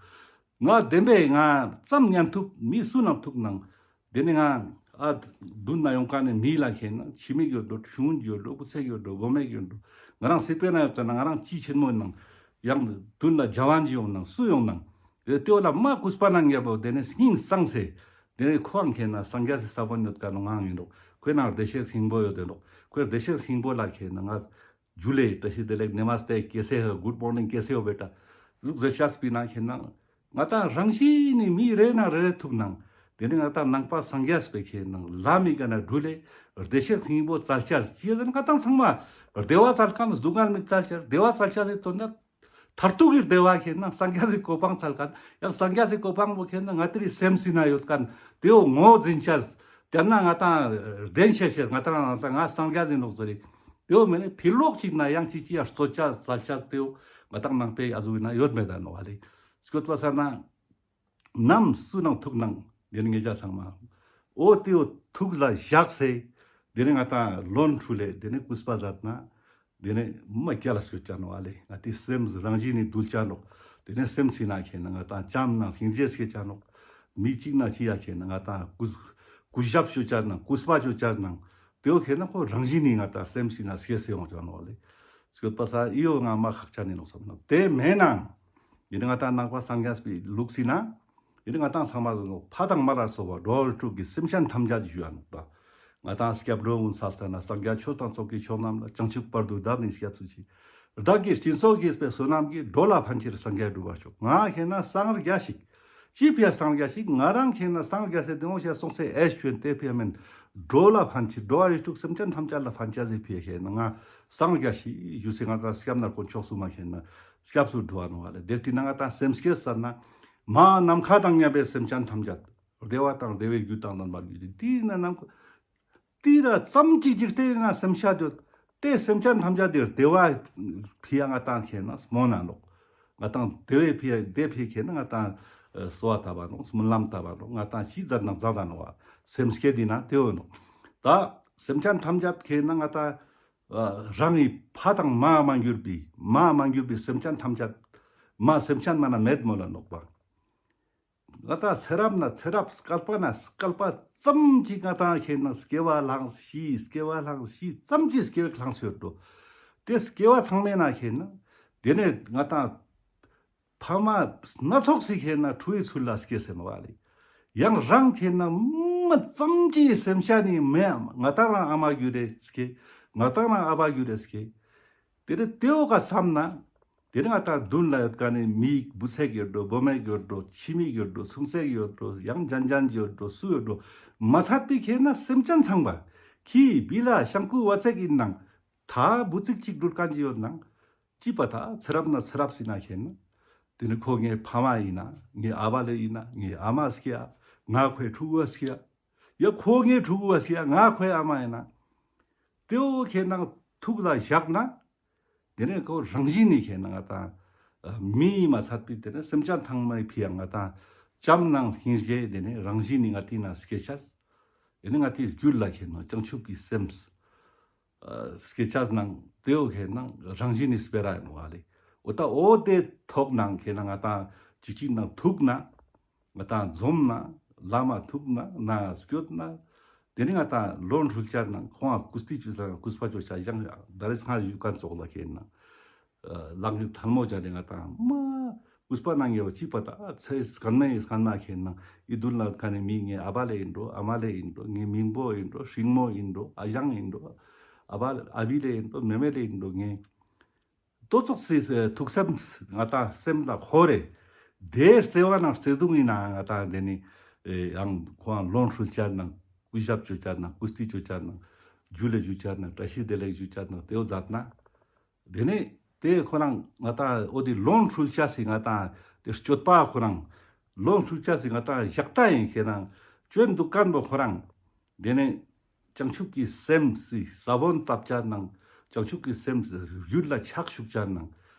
ང་བདེན་པས་ང་ཙམ་ཉན་ཐུབ་མི་སུ་ནང་ཐུག་ནང་། དེ་ནི་ང་ཨ་དུན་ན་ཡོང་ཁན་ནི་མི་ལ་ཁེ་ན་ཕྱི་མིག་ཡོད་འགྲོ། ཆུང་ངུན་ཡོད་འགྲོ། སྐུ་ཚེག་ཡོད་འགྲོ། བུ་མེག་ཡོད་འགྲོ། ང་རང་སི་པེ་ན་ཡོད་ཙ་ན་ང་རང་ཅི་ཆེན་མོ་ནང་། ཡང་དུན་ལ་ཇ་ཝན་ཅི་ཡོང་ནང་སུ་ཡོང་ནང་། དེ་དེའོ་ལ་མ་གུས་པ་ནང་ཡ་བོ་དེ་ནི་སྙིང་སངས་སེ། དེ་ནི་ཁོང་ཁེ་ན་སངས་རྒྱས་སི་ས་བོན་ཡོད་ཀ་ནོག་ངང་ཡིན་ནོག། ཁོའི་ནང་བདེ་གཤེགས་སྙིང་པོ་ཡོད་དེ་ནོག། ཁོའི་བདེ་གཤེགས་སྙིང་པོ་ལ་ཁེ་ན་ང་ཇུ་ལེ་བཀྲ་ཤིས་བདེ་ལེགས་ནེ་མ་སྟེ་ཀེ་སེ་ཧོ་གུཌ་མོར་ནིང་ཀེ་སེ་ཧོ་བེ་ཊ། ཟུག་ཟེར་ཆ་སྤི་ན་ཁེ་ན་ང་ཏང་རང་བཞིན་ནི་མི་རེ་ན་རེ་རེ་ཐུག་ནང་། དེ་ནི་ང་ཏང་ནང་པ་སངས་རྒྱས་པའི་ཁེ་ནང་ལ་མི་ཀ་ན་འགྲུལ་ལེ་བདེ་གཤེགས་སྙིང་པོ་བཙལ་ཆ་ཅི་ཟེར་ན་ང་ཏང་ཚང་མ་བདེ་བ་བཙལ་ཁན་སྡུག་བསྔལ་མི་བཙལ་ཆ། བདེ་བ་བཙལ་ཆ་ཟེར་དོན་ན་མཐར་ཐུག་གི་བདེ་བ་ཁེ་ན་སངས་རྒྱས་སི་གོ་འཕང་བཙལ་ཁན། ཡང་སངས་རྒྱས་སི་གོ་འཕང་པོ་ཁེ་ན་ང་ཏི་རི་སེམས་སི་ན་ཡོད་ཁན་དེའོ་ངོ་འཛིན་ཆ། དེ་ན་ང་ཏང་བདེན་ཤེས་ཤེས་ང་ཏང་ང་སངས་རྒྱས་ཡིན་ནོག་ཟེར་རེ། དེའོ་མེད་ན་ཕི་ལོག་ཅིག་ན་ཡང་ཅིག་ཅི་ཡ་རྩོད་ཆ་བཙལ་ཆ་དེའོ་ང་ཏང་ནང་པའི་ཨ་ཟུག་ན་ཡོད་མེད་ད་ནོག་ཨ་ལེ། སྐྱོད་པ་ས་ན་ནམ་སུ་ནང་ཐུག་ནང་དེ་ནི་ངེད་ཅག་ཚང་མ་འོ་དེའོ་ཐུགས་ལ་བཞག་སེ་དེ་ནི་ང་ཏང་ལོན་འཁྲུལ་ལེ་དེ་ནི་གུས་པ་ཛད་ན། དེ་ནས་མ་སྐྱ་ལ་སྐྱོད་ཅ་ནོག་ཨ་ལེ། ང་ཏི་སེམས་རང་བཞིན་ནི་འདུལ་ཅ་ནོག། དེ་ནས་སེམས་སི་ན་ཁེ་ན་ང་ཏང་བྱམས་ནང་སྙིང་རྗེ་སྐྱེ་ཅ་ནོག། མི་གཅིག་ན་ཅི་ཡ་ཁེ་ན་ང་ཏང་གུས་གུས་ཞབས་ཅོ་ཅ་ནང་གུས་པ་ཅོ་ཅ་ནང་། དེའོ་ཁེ་ན་ཁོ་རང་བཞིན་ནི་ང་ཏང་སེམས་སི་ན་སྐྱེ་སེ་ཡོང་ཅ་ནོག་ཨ་ལེ། སྐྱོད་པ་ས་ཨི་ཡོ་ང་མ་ཁག་ཅན་ནི་ནོག་བསམ་ན་དེ་མེད་ནང་། ཡིན་ན་ང་ཏང་ནང་པ་སངས་རྒྱས་པའི་ལུགས་སི་ན། ཡིན་ན་ང་ཏང་ཚང་མ་ལ་ནོ་ཕ་དང་མ་ལ་སོགས་པ་འགྲོ་བ་རིགས་དྲུག་གི་སེམས་ཅན་ཐམས་ཅད་ཞུ་ཡ་ནོག་པ། ང་ཏང་སྐྱབས་འགྲོ་མངོན་གསལ་ལྟར་ན། སངས་རྒྱས་ཆོས་དང་ཚོགས་ཀྱི་མཆོག་རྣམས་ལ། བྱང་ཆུབ་བར་དུ་བདག་ནི་སྐྱབས་སུ་མཆི། བདག་གིས་སྦྱིན་སོགས་བགྱིས་པའི་བསོད་ནམས་ཀྱིས། འགྲོ་ལ་ཕན་ཕྱིར་སངས་རྒྱས་འགྲུབ་པར་ཤོག། ང་ཁེ་ན་སངས་རྒྱས་ཤིག། ཅི་ཕི་ཡ་སངས་རྒྱས་ཤིག། ང་རང་ཁེ་ན་སངས་རྒྱས་སེ་དེ་འོང་ཤེས་སོང་སེ་ཨེ་ཤུན་དེ་ཕི་ཡ་མེན། འགྲོ་ལ་ཕན་ཕྱིར་འགྲོ་བ་རིགས་དྲུག་སེམས་ཅན་ཐམས་ཅད་ལ་ཕན་ཆ་ཟེར་ཕི་ཡ་ཁེ་ན་ང་སངས་རྒྱས་ཤིག་ཞུ་སེ་ང་ཏང་སྐྱབས་ན་དཀོན་མཆོག་གསུམ་མ་ཁེ་ན་སྐྱབས་སུ་འགྲོ་བ་ནོག་ཨ་ལེ། དེ་ཏི་ན་ང་ཏང་སེམས་བསྐྱེད་ས་ན། མ་ནམ་མཁའ་དང་མཉམ་པའི་སེམས་ཅན་ཐམས་ཅད། བདེ་བ་དང་བདེ་བའི་རྒྱུ་དང་ལྡན་པ་རྒྱུ་དེ་ཏི་ན་ནམ་མཁའ། ཏི་ར་ཙམ་ཅིག་ཅིག་ཏེ་ན་སེམས་ཤ་དེ་ཏེ་སེམས་ཅན་ཐམས་ཅད་དེ་བདེ་བ་ཕི་ཡ་ང་ཏང་ཁེ་ན་སྨོན་ན་ནོག། ང་ཏང་བདེ་བའི་ཕི་ཡ་དེ་ཕི་ཁེ་ན་ང་ཏང་གསོལ་བ་བཏབ་པ་ནོག། སྨོན་ལམ་བཏབ་པ་ནོག། ང་ཏང་ཅི་མཛད་ན་མཛད་ད་ནོག་པ། སེམས་བསྐྱེད་དེ་ན་དེ་བོ་ནོག། ད་སེམས་ཅན་ཐམས་ཅད་ཁེ་ན་ང་ཏང་རང་གི་ཕ་དང་མ་མ་གྱུར་པའི་མ་མ་གྱུར་པའི་སེམས་ཅན་ཐམས་ཅད་མ་སེམས་ཅན་མ་ན་མེད་མོ་ལ་ནོག་པ། ང་ཏང་ཚེ་རབས་ན་ཚེ་རབས་བསྐལ་པ་ན་བསྐལ་པ་ཙམ་ཅིག་ང་ཏང་ཁེ་ན་སྐྱེ་བ་ལེན་ཤིག། སྐྱེ་བ་ལེན་ཤིག་ཙམ་ཅིག་སྐྱེ་བ་ལེན་ཤིག་ཡོད་དོ། དེ་སྐྱེ་བ་ཚང་མའི་ན་ཁེ་ན་དེ་ནས་ང་ཏང་ཕ་མ་སྣ་ཚོགས་སི་ཁེ་ན་ཕྲུ་གུའི་ཚུལ་ལ་སྐྱེ་སེ་ནོག་པ་ལེ། ཡང་རང་ཁེ་ན་མ་ཙམ་ཅིག་སེམས་ཤ་ནི་མེ་ང་ཏང་རང་ཨ་མ་གྱུར་རེ་སྐྱེ། ང་ཏང་རང་ཨ་བ་གྱུར་རེ་སྐྱེ། དེ་ནས་དེའོ་ཀ་བསམ་ན། དེ་ནས་ང་ཏང་མདུན་ལ་ཡོད་ཀ་ནི་མི་བུ་ཚ་ཡོད་འགྲོ། བུ་མོ་ཡོད་འགྲོ། ཁྱིམ་མི་ཡོད་འགྲོ། སུན་སེ་ཡོད་འགྲོ། ཡང་ཅན་ཅན་ཡོད་འགྲོ། སུ་ཡོད་འགྲོ། མ་ཚད་པའི་ཁེ་ན་སེམས་ཅན་ཚང་མ། ཁྱི་བི་ལ་ཤང་ཀུ་བ་ཚེག་ཡིན་ནང་། ད་བུ་ཚིག་ཅིག་འགྲུལ་མཁན་ཅིག་ཡོད་ནང་། ཅི་པ་ད་ཚེ་རབས་ན་ཚེ་རབས་སི་ན་ཁེ་ན། དེ་ནས་ཁོ་ངའི་ཕ་མ་ཡིན་ན། ངའི་ཨ་བ་ལེ་ཡིན་ན། ངའི་ཨ་མ་སྐྱེ་ཡ། ང་ཁོའི་ཕྲུ་གུ་སྐྱེ་ཡ། ཡ་ཁོ་ངའི་ཕྲུ་གུ་སྐྱེ་ཡ། ང་ཁོའི་ཨ་མ་ཡིན་ན། དེའོ་ཁེ་ན་ཐུགས་ལ་བཞག་ན། དེ་ནས་ཁོ་རང་བཞིན་ནི་ཁེ་ན་ང་ཏང་མི་མ་ཚད་པའི་དེ་ནས་སེམས་ཅན་ཚང་མའི་ཕི་ཡ་ང་ཏང་བྱམས་ནང་སྙིང་རྗེ་དེ་ནས་རང་བཞིན་ནི་ང་ཏི་ན་སྐྱེ་ཆ། དེ་ནས་ང་ཏི་རྒྱུད་ལ་ཁེ་ན་བྱང་ཆུབ་ཀྱི་སེམས་སྐྱེ་ཆ་ནང་དེའོ་ཁེ་ན་རང་བཞིན་ནི་སྤེ་ར་ཡིན་ནོག་པ་ལེ། འོ་ད་འོ་དེ་ཐོག་ནང་ཁེ་ན་ང་ཏང་ཅིག་ཅིག་ནང་ཐུག་ན། ང་ཏང་འཛོམས་ན། ལམ་མ་ཐུག་ན། ན་སྐྱོད་ན། དེ་ནི་ང་ཏང་ལོན་འཁྲུལ་ཆ་ན་ཁོང་ང་གུས་ཏི་ཅོ་ས་གུས་པ་ཅོ་ཆ་ཡང་ད་རེས་ང་ཞུ་ཁན་ཙོགས་ལ་ཁེ་ན། ལག་གི་ཐལ་མོ་སྦྱར་ཏེ་ང་ཏང་མ་ ཀུས་པ་ནང་ཡོད་ཅི་པ་ད་ཚེ་སྐན་མའི་སྐན་མ་ཁེན་ན་ཨི་དུན་ལ་ཁ་ནེ་མི་ངའི་ཨ་བ་ལེ་ཨིན་འགྲོ། ཨ་མ་ལེ་ཨིན་འགྲོ། ངའི་མིང་པོ་ཨིན་འགྲོ། སྲིང་མོ་ཨིན་འགྲོ། ཨ་ཞང་ཨིན་འགྲོ། ཨ་བ་ཨ་བི་ལེ་ཨིན་འགྲོ། མེ་མེ་ལེ་ཨིན་འགྲོ། ངའི་ཏོ་ཙོགས་སི་ཐུགས་སེམས་ང་ཏང་སེམས་ལ་འཁོར་རེ། དེ་བརྩེ་བ་ནང་བརྩེ་དུང་ཨིན་ན་ང་ཏང་དེ་ནི་ཡང་ཁོང་ལོན་འཁྲུལ་ཆ་ནང་ཀུ་ཞབས་ཅོ་ཆ་ནང་ཀུ་སྟི་ཅོ་ཆ་ནང་ཇུ་ལེ་ཇུ་ཆ་ནང་བཀྲ་ཤིས་བདེ་ལེགས་ཇུ་ཆ་ནང་དེའོ་མཛད་ན། དེ་ནི་དེ་ཁོ་རང་ང་ཏང་འོ་དེ་ལོན་འཁྲུལ་ཆ་སི་ང་ཏང་དེ་སྤྱོད་པ་ཁོ་རང་ལོན་འཁྲུལ་ཆ་སི་ང་ཏང་ཞག་ཏ་ཡིན་ཁེ་ན་ཅོན་འདུག་ཁན་པོ་ཁོ་རང་དེ་ནི་བྱང་ཆུབ་ཀྱི་སེམས་སི་ས་བོན་བཏབ་ཆ་ནང་བྱང་ཆུབ་ཀྱི་སེམས་སི་རྒྱུད་ལ་ཆགས་ཞུགས་ཆ་ནང་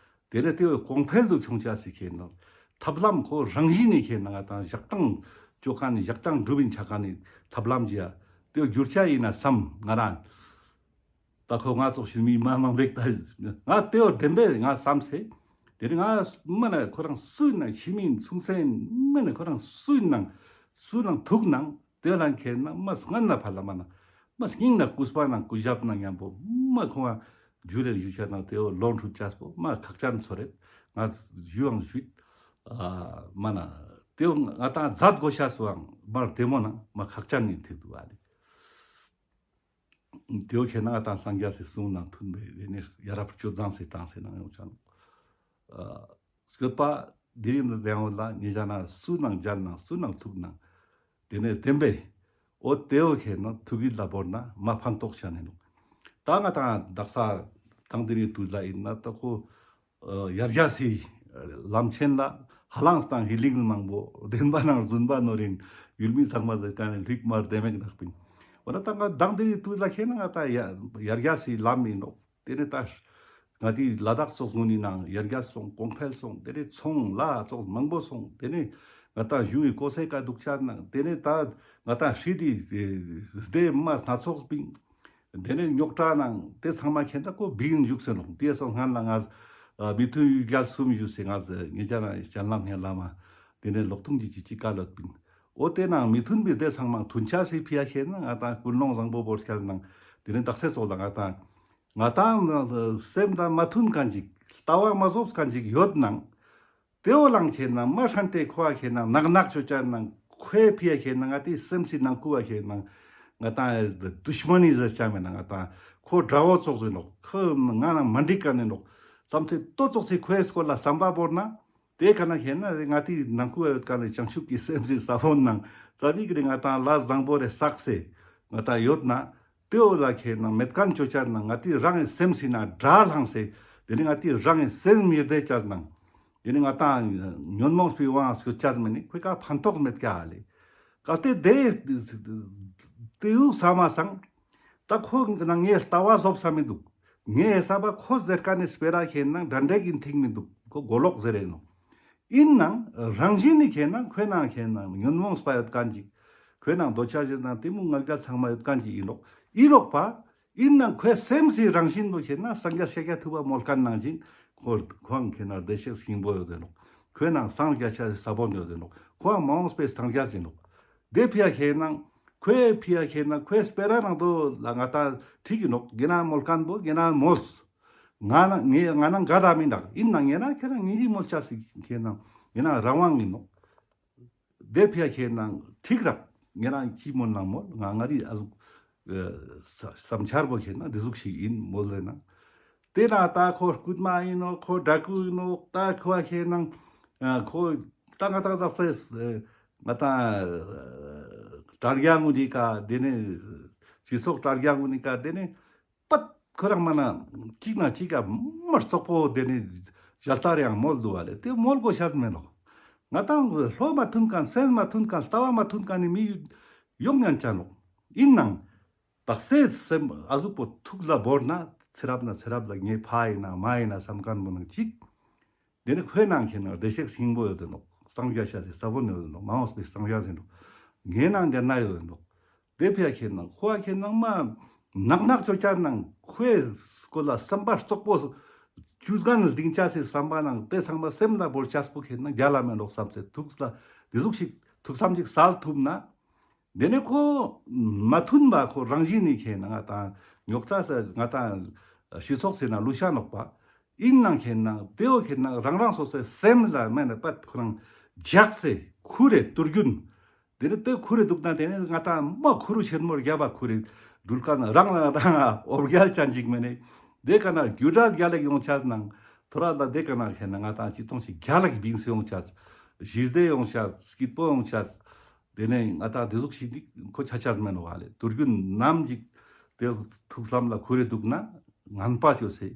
དེ་ནི་དེ་བོ་གོང་འཕེལ་དུ་ཁྱོང་ཆ་སི་ཁེ་ན་ཐབས་ལམ་ཁོ་རང་བཞིན་ནི་ཁེ་ན་ང་ཏང་ཞག་དང་ཅོ་ཁན་ནི་ཞག་དང་སྒྲུབ་ཨིན་ཆ་ཁན་ནི་ཐབས་ལམ་ཅི་ཡ་དེ་བོ་འགྱུར་ཆ་ཨིན་ན་བསམ་ང་རང་། ད་ཁོ་ང་ཙོགས་ཤིག་མི་མ་མང་བེག་ད་ང་དེའོ་བདེན་པས་ང་བསམ་སེ། དེ་ནི་ང་མ་ན་ཁོ་རང་སུ་ཡིན་ན་ཕྱི་མིན་ཚུང་སེ་མ་ན་ཁོ་རང་སུ་ཡིན་ནང་སུ་ནང་ཐུག་ནང་དེ་ལ་ཁེ་ན་མ་སྔན་ན་ཕ་ལ་མ་ན་མ་སྙིང་ན་ཀུས་པ་ནང་ཀུ་ཞབས་ནང་མཉམ་པོ་མ་ཁོ་ང་ཇུ་རེ་ཇུ་ཆ་ནང་དེའོ་ལོན་འཁྲུལ་ཆ་སྤོ་མ་ཁག་ཅན་ཚོ་རེད། ང་ཇུའང་ཇུ་ཨ་མ་ན་དེའོ་ང་ཏང་མཛད་དགོས་ཤ་སུའང་མར་དེ་མོ་ནང་མ་ཁག་ཅན་ནི་ཐེབས་འདུག་ཨ་ལེ། དེའོ་ཁེ་ན་ང་ཏང་སངས་རྒྱས་སི་གསུང་ནང་མཐུན་པའི་རེ་ནས་ཡ་རབས་སྤྱོད་བཟང་སེ་བཏང་སེ་ནང་ཡོང་ཆ་ནོག། ཨ་སྐྱོད་པ་དེ་རིང་འདི་དེའོ་ལ་ཉེ་ཞ་ན་སུ་ནང་མཇལ་ནང་སུ་ནང་ཐུག་ནང་དེ་ནས་བདེན་པས་འོ་དེའོ་ཁེ་ན་ཐུག་གི་ལ་བོར་ན་མ་ཕན་ཐོགས་ཆ་ནས་ནོག། ད་ང་ཏང་དག་ས་དང་དེ་རིང་དུས་ལ་ཡིན་ན་ད་ཁོ་ཡར་རྒྱས་སི་ལམ་ཆེན་ལ་ཧ་ལམ་སྟངས་ཧི་ལིང་མང་པོ་བདེན་པ་ནང་རྫུན་པ་ནོར་ཡིན་ཡུལ་མི་ཚང་མ་ཟེར་ཀ་ནས་ལྷིག་མར་བདེ་མེད་རག་པིན། འོ་ན་ད་ང་དང་དེ་རིང་དུས་ལ་ཁེ་ན་ང་ད་ཡ་ཡར་རྒྱས་སི་ལམ་ཡིན་ནོག། དེ་ནས་ད་ང་དེ་ལ་དྭགས་ཙོགས་ངུན་ནི་ནང་ཡར་རྒྱས་སོང་གོང་འཕེལ་སོང་དེ་ནས་ཚོང་ལ་ཙོགས་མང་པོ་སོང་དེ་ནས་ང་ད་གཞུང་གི་ཀོ་སའི་ཀ་འདུག་ཆ་ནང་དེ་ནས་ད་ང་ད་ཧྲི་དི་སྡེ་མ་སྣ་ཚོགས་པིན། དེ་ནས་རྙོག་དྲ་ནང་དེ་ཚང་མ་ཁེ་ན་ད་ཁོ་བིག་ཨིན་བཞུགས་སེ་ནོག། དེ་སང་སྔན་ལ་ང་མི་མཐུན་ཡུལ་རྒྱལ་གསུམ་བཞུགས་སེ་ང་ཉེ་ཆར་ན་སྤྱན་ལམ་སྙན་ལ་མ་དེ་ནས་ལོག་ཐུང་གི་ཅི་ཅི་ཀ་ལོད་པིན། འོ་དེ་ནང་མི་མཐུན་པའི་དེ་ཚང་མ་མཐུན་ཆ་སི་ཕི་ཡ་ཁེ་ན་ང་ད་ཀུན་སློང་བཟང་པོ་བོར་ཁྱེར་ནང་དེ་ནས་དག་སེ་ཙོགས་ལ་ང་ད་ང་ད་སེམས་དང་མ་མཐུན་མཁན་ཅིག་ལྟ་བ་མ་ཟོབ་མཁན་ཅིག་ཡོད་ནང་། དེའོ་ལང་ཁེ་ན་མ་ཧྲན་ཏེ་ཁོ་བ་ཁེ་ན་ནག་ནག་ཅོ་ཅ་ན་ཁོའི་ཕི་ཡ་ཁེ་ན་ང་ཏི་སེམས་སི་ནང་ཁུ་བ་ཁེ་ན་ང་ཏང་དུཤ་མ་ནི་ཟེར་ཅ་མེ་ན་ང་ཏང་ཁོ་དགྲ་བོ་ཙོགས་ཟེར་ནོག། ཁོ་ང་ན་མ་འགྲིག་ཀ་ནེ་ནོག། བསམ་ཚེ་ཏོ་ཙོགས་སི་ཁོའི་སྐོར་ལ་བསམ་པ་བོར་ན་དེ་ཀ་ན་ཁེ་ན་ང་ཏི་ནང་ཁུ་བ་ཡོད་ཀ་ནེ་བྱང་ཆུབ་ཀྱི་སེམས་སི་ས་བོན་ནང་ཙ་བིག་རེ་ང་ཏང་ལ་བཟང་པོ་རེ་བསགས་སེ་ང་ཏང་ཡོད་ན། དེའོ་ལ་ཁེ་ན་མེད་ཁན་ཅོ་ཅ་ན་ང་ཏི་རང་གི་སེམས་སི་ན་དགྲ་ལྷང་སེ། དེ་ནི་ང་ཏི་རང་གི་སེམས་མི་བདེ་ཅ་ན། དེ་ནི་ང་ཏང་ཉོན་མོངས་པའི་དབང་སྐྱོད་ཅ་མེ་ནི་ཁོའི་ཀ་ཕན་ཐོགས་མེད་ཀ་ལེ། གལ་ཏེ་དེ་དེ་ཡུག་ས་མ་སང་། ད་ཁོ་ན་ངའི་ལྟ་བ་ཟོབ་ས་མི་འདུག། ངའི་ས་བ་ཁོ་ཟེར་ཀ་ནི་སྤེ་ར་ཁེ་ན་དྲན་དྲེག་གིན་ཐིག་མི་འདུག། ཁོ་མགོ་ལོག་ཟེར་རེ་ནོ། ཨིན་ནང་རང་བཞིན་ནི་ཁེ་ན་ཁོའི་ནང་ཁེ་ན་ཉོན་མོངས་པ་ཡོད་ཁན་ཅིག། ཁོའི་ནང་འདོད་ཆགས་ཞེ་སྡང་གཏི་མུག་ང་རྒྱལ་ཚང་མ་ཡོད་ཁན་ཅིག་ཨིན་ནོག། ཨིན་ནོག་པ། ཨིན་ནང་ཁོའི་སེམས་སི་རང་བཞིན་པོ་ཁེ་ན་སངས་རྒྱས་ཤཱཀྱ་ཐུབ་པ་མོལ་ཁན་ནང་བཞིན་ཁོ་ཁོའང་ཁེ་ན་བདེ་གཤེགས་སྙིང་པོ་ཡོད་དེ་ནོག། ཁོའི་ནང་སངས་རྒྱས་ཤཱཀྱ་ས་བོན་ཡོད་དེ་ནོག། ཁོའང་མ་འོངས་པའི་སངས་རྒྱས་ཨིན་ནོག། དེ་ཕི་ཡ་ཁེ་ན་ཁོའི་ཕི་ཡ་ཁེ་ན་ཁོའི་སྤེ་ར་ནང་དོ་ལ་ང་ཏང་ཁྲིག་ཨིན་ནོག། གེ་ན་མོལ་ཁན་པོ་གེ་ན་མོལ། ང་ན་ངེ་ང་ན་ག་ད་མི་འདུག། ཨིན་ན་ངེ་ན་ཁེ་ན་ངེ་གི་མོལ་ཆ་སི་ཁེ་ན་ངེ་ན་རང་དབང་ཨིན་ནོག། དེ་ཕི་ཡ་ཁེ་ན་ཁྲིག་རག་ངེ་ན་ཁྱི་མོལ་ན་མོལ་ང་ང་རི་ཨ་ཟུག་བསམ་འཆར་པོ་ཁེ་ན་དེ་ཟུག་ཞིག་ཨིན་མོལ་ལེ་ན། དེ་ན་ད་ཁོ་རྐུན་མ་ཨིན་ནོག། ཁོ་དགྲ་རྐུ་ཨིན་ནོག། ད་ཁོ་བ་ཁེ་ན་ཁོ་ད་ང་ཏང་ཟག་སེ་ང་ཏང་དྲ་རྒྱ་ངུ་ནི་ཀ་དེ་ནི་སྤྱི་ཚོགས་དྲ་རྒྱ་ངུ་ནི་ཀ་དེ་ནི། པད་ཁོ་རང་མ་ན་གཅིག་ན་གཅིག་ག་མ་རྩོག་པོ་དེ་ནི་ཞལ་ལྟ་རེ་ཡང་མོལ་འདུག་བ་ལེ། དེ་མོལ་དགོས་ཤ་མེད་ནོག། ང་ཏང་བློ་མ་མཐུན་ཁན་སེམས་མ་མཐུན་ཁན་ལྟ་བ་མ་མཐུན་ཁན་ནི་མི་ཡོང་ཉན་ཅ་ནོག། ཨིན་ནང་དག་སེ་སེམས་ཨ་ཟུག་པོ་ཐུགས་ལ་བོར་ན་ཚེ་རབས་ན་ཚེ་རབས་ལ་ངའི་ཕ་ཨིན་ན་མ་ཨིན་ན་བསམ་ཁན་པོ་ནང་གཅིག། དེ་ནི་ཁོའི་ནང་ཁེ་ན་བདེ་གཤེགས་སྙིང་པོ་ཡོད་དེ་ནོག། སངས་རྒྱས་ཤཱཀྱ་ས་བོན་ཡོད་དེ་ནོག། མ་འོངས་པའི་སངས་རྒྱས་ཨིན་ནོག། ངའི་ནང་ག་ན་ཡོད་དེ་ནོག། དེ་ཕི་ཡ་ཁེ་ན་ཁོ་བ་ཁེ་ན་མ་ནག་ནག་ཅོ་ཅ་ན་ཁོའི་སྐོར་ལ་བསམ་པ་རྩོག་པོ་ཅུས་གན་ལྡིང་ཅ་སི་བསམ་པ་ནང་དེ་ཚང་མ་སེམས་ལ་བོར་ཅ་སྤུ་ཁེ་ན་རྒྱ་ལ་མེ་ལོག་བསམ་སེ་ཐུགས་ལ་དེ་ཟུག་ཞིག་ཐུགས་བསམ་ཞིག་སལ་ཐུབ་ན། དེ་ནི་ཁོ་མ་མཐུན་པ་ཁོ་རང་བཞིན་ནི་ཁེ་ན་ང་ཏང་ཉོག་ཙ་ས་ང་ཏང་སྤྱི་ཚོགས་ཟེར་ན་ལུ་ཤ་ནོག་པ། ཨིན་ནང་ཁེ་ནང་དེའོ་ཁེ་ནང་རང་རང་སོ་སོའི་སེམས་ལ་མེད་ན་པད་ཁོ་རང་འཇགས་སེ་ཁུར་རེ་དུར་རྒྱུན། དེ་ནི་དེ་ཁུར་རེ་འདུག་ན་དེ་ནི་ང་ཏང་མ་ཁུར་རུ་ཆེན་མོར་རྒྱབ་པ་ཁུར་རེ་འདུལ་ཁན་རང་ལ་རང་འོ་བརྒྱལ་ཅན་ཅིག་མེད་ནི། དེ་ཀ་ན་རྒྱུ་འབྲས་རྒྱལ་ལ་ཡོང་ཆ་ནང་ཐོ་ར་ལ་དེ་ཀ་ན་ཁེ་ནང་ང་ཏང་ཅི་ཏོང་ཞིག་རྒྱལ་ལ་བིང་སེ་ཡོང་ཆ། ཞི་བདེ་ཡོང་ཆ། སྐྱིད་པོ་ཡོང་ཆ། དེ་ནས་ང་ཏང་དེ་ཟུག་ཞིག་ནི་ཁོ་ཆ་ཆ་མེད་ནོ་བ་ལེ། དུར་རྒྱུན་ནམ་ཞིག་དེ་ཐུགས་ལམ་ལ་ཁུར་རེ་འདུག་ན་ངན་པ་བཅོས་སེ།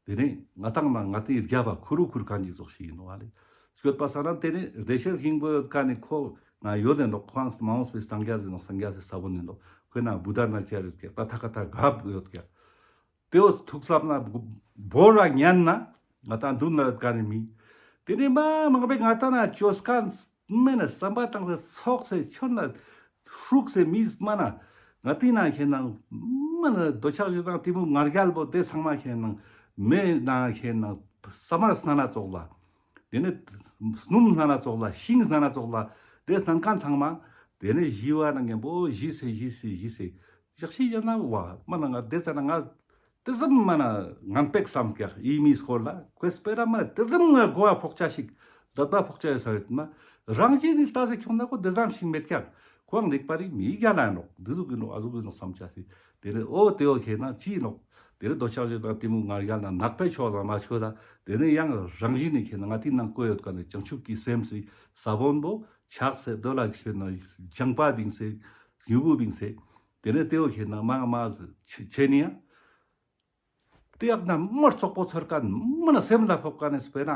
དེ་ནས་ང་ཏང་ན་ང་ཏི་རྒྱབ་པ་ཁུར་རུ་ཁུར་ཁན་ཅིག་ཙོགས་ཤིག་ཡིན་ནོ་བ་ལེ། སྐྱོད་པ་ས་ན་དེ་ནས་བདེ་གཤེགས་སྙིང་པོ་ཡོད་ཁན་ནི་ཁོ་ན་ཡོད་དེ་ནོ། ཁོ་རང་མ་འོངས་པའི་སངས་རྒྱས་ཟེར་ནོ། སངས་རྒྱས་ཟེར་ས་བོན་ཡིན་ནོ། ཁོ་ན་བུདྡྷ་ན་ཅར་ཡོད་ཀྱག། ད་ཐ་ཀ་ཐ་གབ་ཡོད་ཀྱག། དེའོ་ཐུགས་ལམ་ན་བོར་བ་ཉན་ན་ང་ཏང་མདུན་ལ་ཡོད་ཁན་ནི་མི། དེ་ནས་མ་མང་པོས་ང་ཏང་ན་བཅོས་ཁན་མེད་ན་བསམ་པ་བཏང་སེ་ཚོགས་སེ་ཁྱོད་ལ་ཧྲུག་སེ་མིས་མ་ན་ང་ཏི་ན་ཁེ་ནང་མ་ན་འདོད་ཆགས་ཞེ་སྡང་གཏི་མུག་ང་རྒྱལ་པོ་དེ་ཚང་མ་ཁེ་ནང་མེ་ན་ཁེ་ནང་ས་མར་སྣ་ན་ཙོགས་ལ། དེ་ནས་སྣུམ་སྣ་ན་ཙོགས་ལ། ཤིང་སྣ་ན་ཙོགས་ལ། དེ་སྣན་ཁན་ཚང་མ་དེ་ནས་ཞི་བ་ན་ངན་པོ་ཞི་སེ་ཞི་སེ་ཞི་སེ་ཞག་ཤི་ཡ་ན་བ་མ་ན་ང་དེ་ཙ་ན་ང་དེ་ཙམ་མ་ན་ངན་པ་བསམ་ཀྱག་ཡིད་མི་སྐོར་ལ། ཁོས་སྤེ་ར་མ་ན་དེ་ཙམ་ང་གོ་བ་ཕོག་ཆ་ཞིག་ཛད་པ་ཕོག་ཆ་ཡོད་ས་ཡོད་མ། རང་བཞིན་ནི་ལྟ་སེ་ཁྱོང་ན་ཁོ་དེ་ཙམ་ཞིག་མེད་ཀྱག། ཁོ་རང་རིག་པ་རིག་མི་རྒྱལ་ལ་ནོག། དེ་ཟུག་གི་ནོག་ཨ་ཟུག་གི་ནོག་བསམ་ཆ་སི། དེ་ནས་འོ་དེའོ་ཁེ་ན་ཅི་ནོག། དེ་ནས་འདོད་ཆགས་ཞེ་སྡང་གཏི་མུག་ང་རྒྱལ་ན་ནག་པའི་ཕྱོགས་ལ་མ་ཤོད་ད། དེ་ནས་ཡང་རང་བཞིན་ནི་ཁེ་ན་ང་ཏི་ནང་བཀོད་ཡོད་ཁན་ནི་བྱང་ཆུབ་ཀྱི་སེམས་སི་ས་བོན་པོ་ཆགས་སེ་དོ་ལ་ཁེ་ན་སྦྱངས་པ་བིངས་སེ་མྱུ་གུ་བིངས་སེ། དེ་ནས་དེའོ་ཁེ་ན་མ་མ་ཆེ་ཆེ་ནི་ཡང་། དེ་ཡག་ན་མ་རྩོག་པོ་ཚོར་ཁན་མ་ན་སེམས་ལ་ཕོག་ཁན་ནི་སྤེ་ར་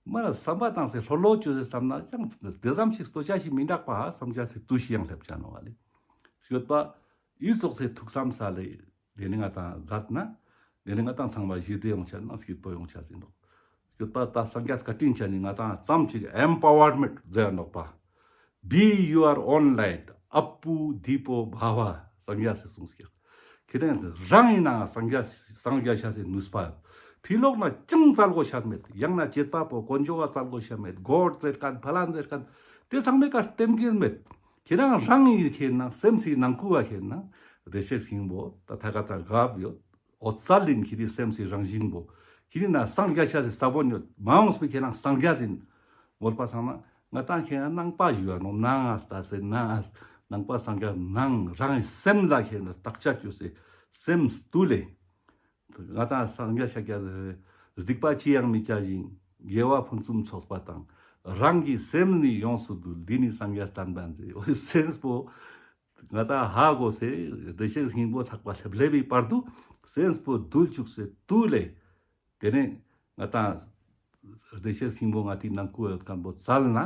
མ་ན་བསམ་པ་བཏང་སེ་ལྷོད་ལྷོད་བཅོས་སེ་བསམ་ན་ཡང་དེ་ཙམ་ཞིག་ལྟོ་ཆ་ཞིག་མི་འདུག་པ་བསམ་ཆ་སི་དུས་ཤིག་ཡང་སླེབས་ཆ་ནོ་བ་ལེ། སྐྱོད་པ་ཡུལ་ཙོགས་སེ་ཐུགས་བསམ་ས་ལེ། དེ་ནི་ང་ཏང་ཛད་ན་དེ་ནི་ང་ཏང་ཚང་མ་ཞི་བདེ་ཡོང་ཆ་ན་སྐྱིད་པོ་ཡོང་ཆ་ཟིན་ནོག། སྐྱོད་པ་ད་སངས་རྒྱས་བཀའ་དྲིན་ཅན་ནི་ང་ཏང་ཙམ་ཅིག་ཨེམ་པ་ཝར་མེནྚ་ཟེར་ནོག་པ། Be your own light. ཨ་པུ་དི་པོ་བྷ་བ། སངས་རྒྱས་སི་གསུངས་ཀྱག། ཁྱེད་རང་རང་ཡིན་ན་སངས་རྒྱས་སི་སངས་རྒྱས་ཤ་སི་ནུས་པ་ཡོད། ཕི་ལོག་ན་ཅང་བཙལ་དགོས་ཤ་མེད། ཡང་ན་བྱེད་པ་པོ་དཀོན་མཆོག་ག་བཙལ་དགོས་ཤ་མེད། གོཌ་ཟེར་ཁན་ཕ་ལན་ཟེར་ཁན་དེ་ཚང་མའི་ཀ་བརྟེན་གྱི་མེད། ཁྱེད་རང་རང་ཡིན་ཁྱེད་ན་སེམས་སི་ནང་ཁུ་བ་ཁྱེད་ན་བདེ་གཤེགས་སྙིང་པོ་ད་ཐ་ཀ་ཐ་གབ་ཡོད། འོད་གསལ་ལིན་ཁྱེད་རི་སེམས་སི་རང་བཞིན་པོ། ཁྱེད་རི་ན་སངས་རྒྱས་ཤ་སི་ས་བོན་ཡོད། མ་འོངས་པའི་ཁྱེད་རང་སངས་རྒྱས་ཡིན། མོལ་པ་སང་ན་ང་ཏང་ཁྱེད་རང་ནང་པ་ཞུ་བ་ནོ་ནང་ང་ལྟ་སེ་ནང་ང་ནང་པ་སངས་རྒྱས་ནང་རང་སེམས་ལ་ཁྱེད་རང་བརྟག་དཔྱད་བཅོས་སེ་སེམས་བཏུལ་ལེ། ང་ཏང་སངས་རྒྱས་ཤཱཀྱ་སྡིག་པ་ཅི་ཡང་མི་བྱ་ཞིང་དགེ་བ་ཕུན་སུམ་ཚོགས་པ་དང་། རང་གི་སེམས་ནི་ཡོངས་སུ་འདུལ། འདི་ནི་སངས་རྒྱས་བསྟན་པ་མཛོད། འོ་སེམས་པོ་ང་ཏང་ཧ་གོ་སེ་བདེ་གཤེགས་སྙིང་པོ་ཚགས་པ་ལྷེབ་ལྷེབ་བི་བར་དུ་སེམས་པོ་འདུལ་བཅུག་སེ་བཏུལ་ལེ། དེ་ནས་ང་ཏང་བདེ་གཤེགས་སྙིང་པོ་ང་ཏི་ནང་ཁུ་ཡོད་ཁན་པོ་བཙལ་ན་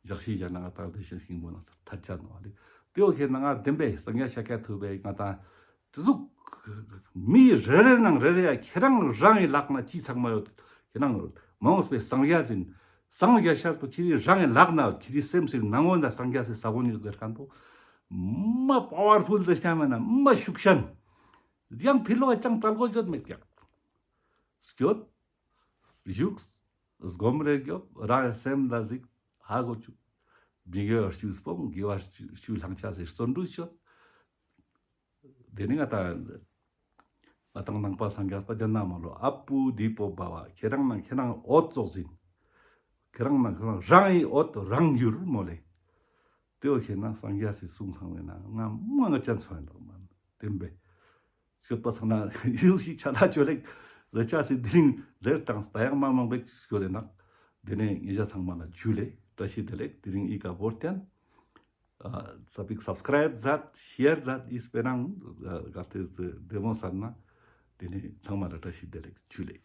ཞག་ཤི་ཞག་ན་ང་ཏང་བདེ་གཤེགས་སྙིང་པོ་ནང་ཐད་ཆ་ནོ་བ་ལེ། དེའོ་ཁྱེད་ན་ང་བདེན་པའི་སངས་རྒྱས་ཤཱཀྱ་ཐུབ་པའི་ང་ཏང་དེ་ཟུག་མི་རེ་རེ་ནང་རེ་རེ་ཡ་ཁྱེད་རང་རང་གི་ལག་ན་ཅི་ཚང་མ་ཡོད། ཁྱེད་རང་མ་འོངས་པའི་སངས་རྒྱས་ཡིན། སངས་རྒྱས་ཤར་པོ་ཁྱེད་རང་གི་ལག་ན་ཁྱེད་རི་སེམས་སི་ནང་ངོ་ན་སངས་རྒྱས་སི་ས་བོན་ཡོད་ཟེར་ཁན་པོ་མ་པ་ཝར་ཕུལ་ཟེར་ཤ་མེད་ན་མ་ཤུགས་ཤན། ཡང་ཕི་ལོག་ཅང་བཙལ་དགོས་ཡོད་མེད་ཀྱག། སྐྱོད། བཞུགས། སྒོམ་རེ་རྒྱོབ། རང་སེམས་ལ་གཟིགས། ཧ་གོ་བཅུག། མི་དགེ་བ་བཅུ་སྤོང་། དགེ་བ་བཅུ་བཅུ་བླང་བྱ་ཟེར་བརྩོན་འགྲུས་བྱོས། དེ་ནི་ང་ཏང་ང་ཏང་ནང་པ་སངས་རྒྱས་པ་དེ་ན་མ་ལོ་ཨ་པུ་དི་པོ་བྷ་བ། ཁྱེད་རང་ནང་ཁྱེད་རང་འོད་ཙོགས་ཟིན། ཁྱེད་རང་ནང་ཁྱེད་རང་རང་ཡི་འོད་རང་འགྱུར་མོ་ལེ། དེའོ་ཁྱེད་ན་སངས་རྒྱས་སི་གསུང་ཚང་བའི་ནང་ང་མ་ང་ཅན་ཚོ་ཡིན་ལོ་མ་བདེན་པའི། སྐྱོད་པ་ཚང་ན་ཡུལ་ཞིག་ཆ་ལ་ཅོ་ལེགས་ཟེར་ཆ་སི་དེ་རིང་ཟེར་དང་ད་ཡང་མ་མང་པོ་སྐྱོད་ལེ་ནག། དེ་ནས་ཉེ་ཞ་ཚང་མ་ལ་ཇུ་ལེ། བཀྲ་ཤིས་བདེ་ལེགས། དེ་རིང་ཨི་ཀ་བོར་ཏེན། ཨ་ས་པིག་སབ་སི་ཀ་རའིབ་མཛད། ཤེར་མཛད། ཨི་སྤེ་རང་ཨ་ག་ཏེ་བདེ་མོ་སར་ན། དེ་ནས་ཚང་མ་ལ་བཀྲ་ཤིས་བདེ་ལེགས། ཇུ་ལེ།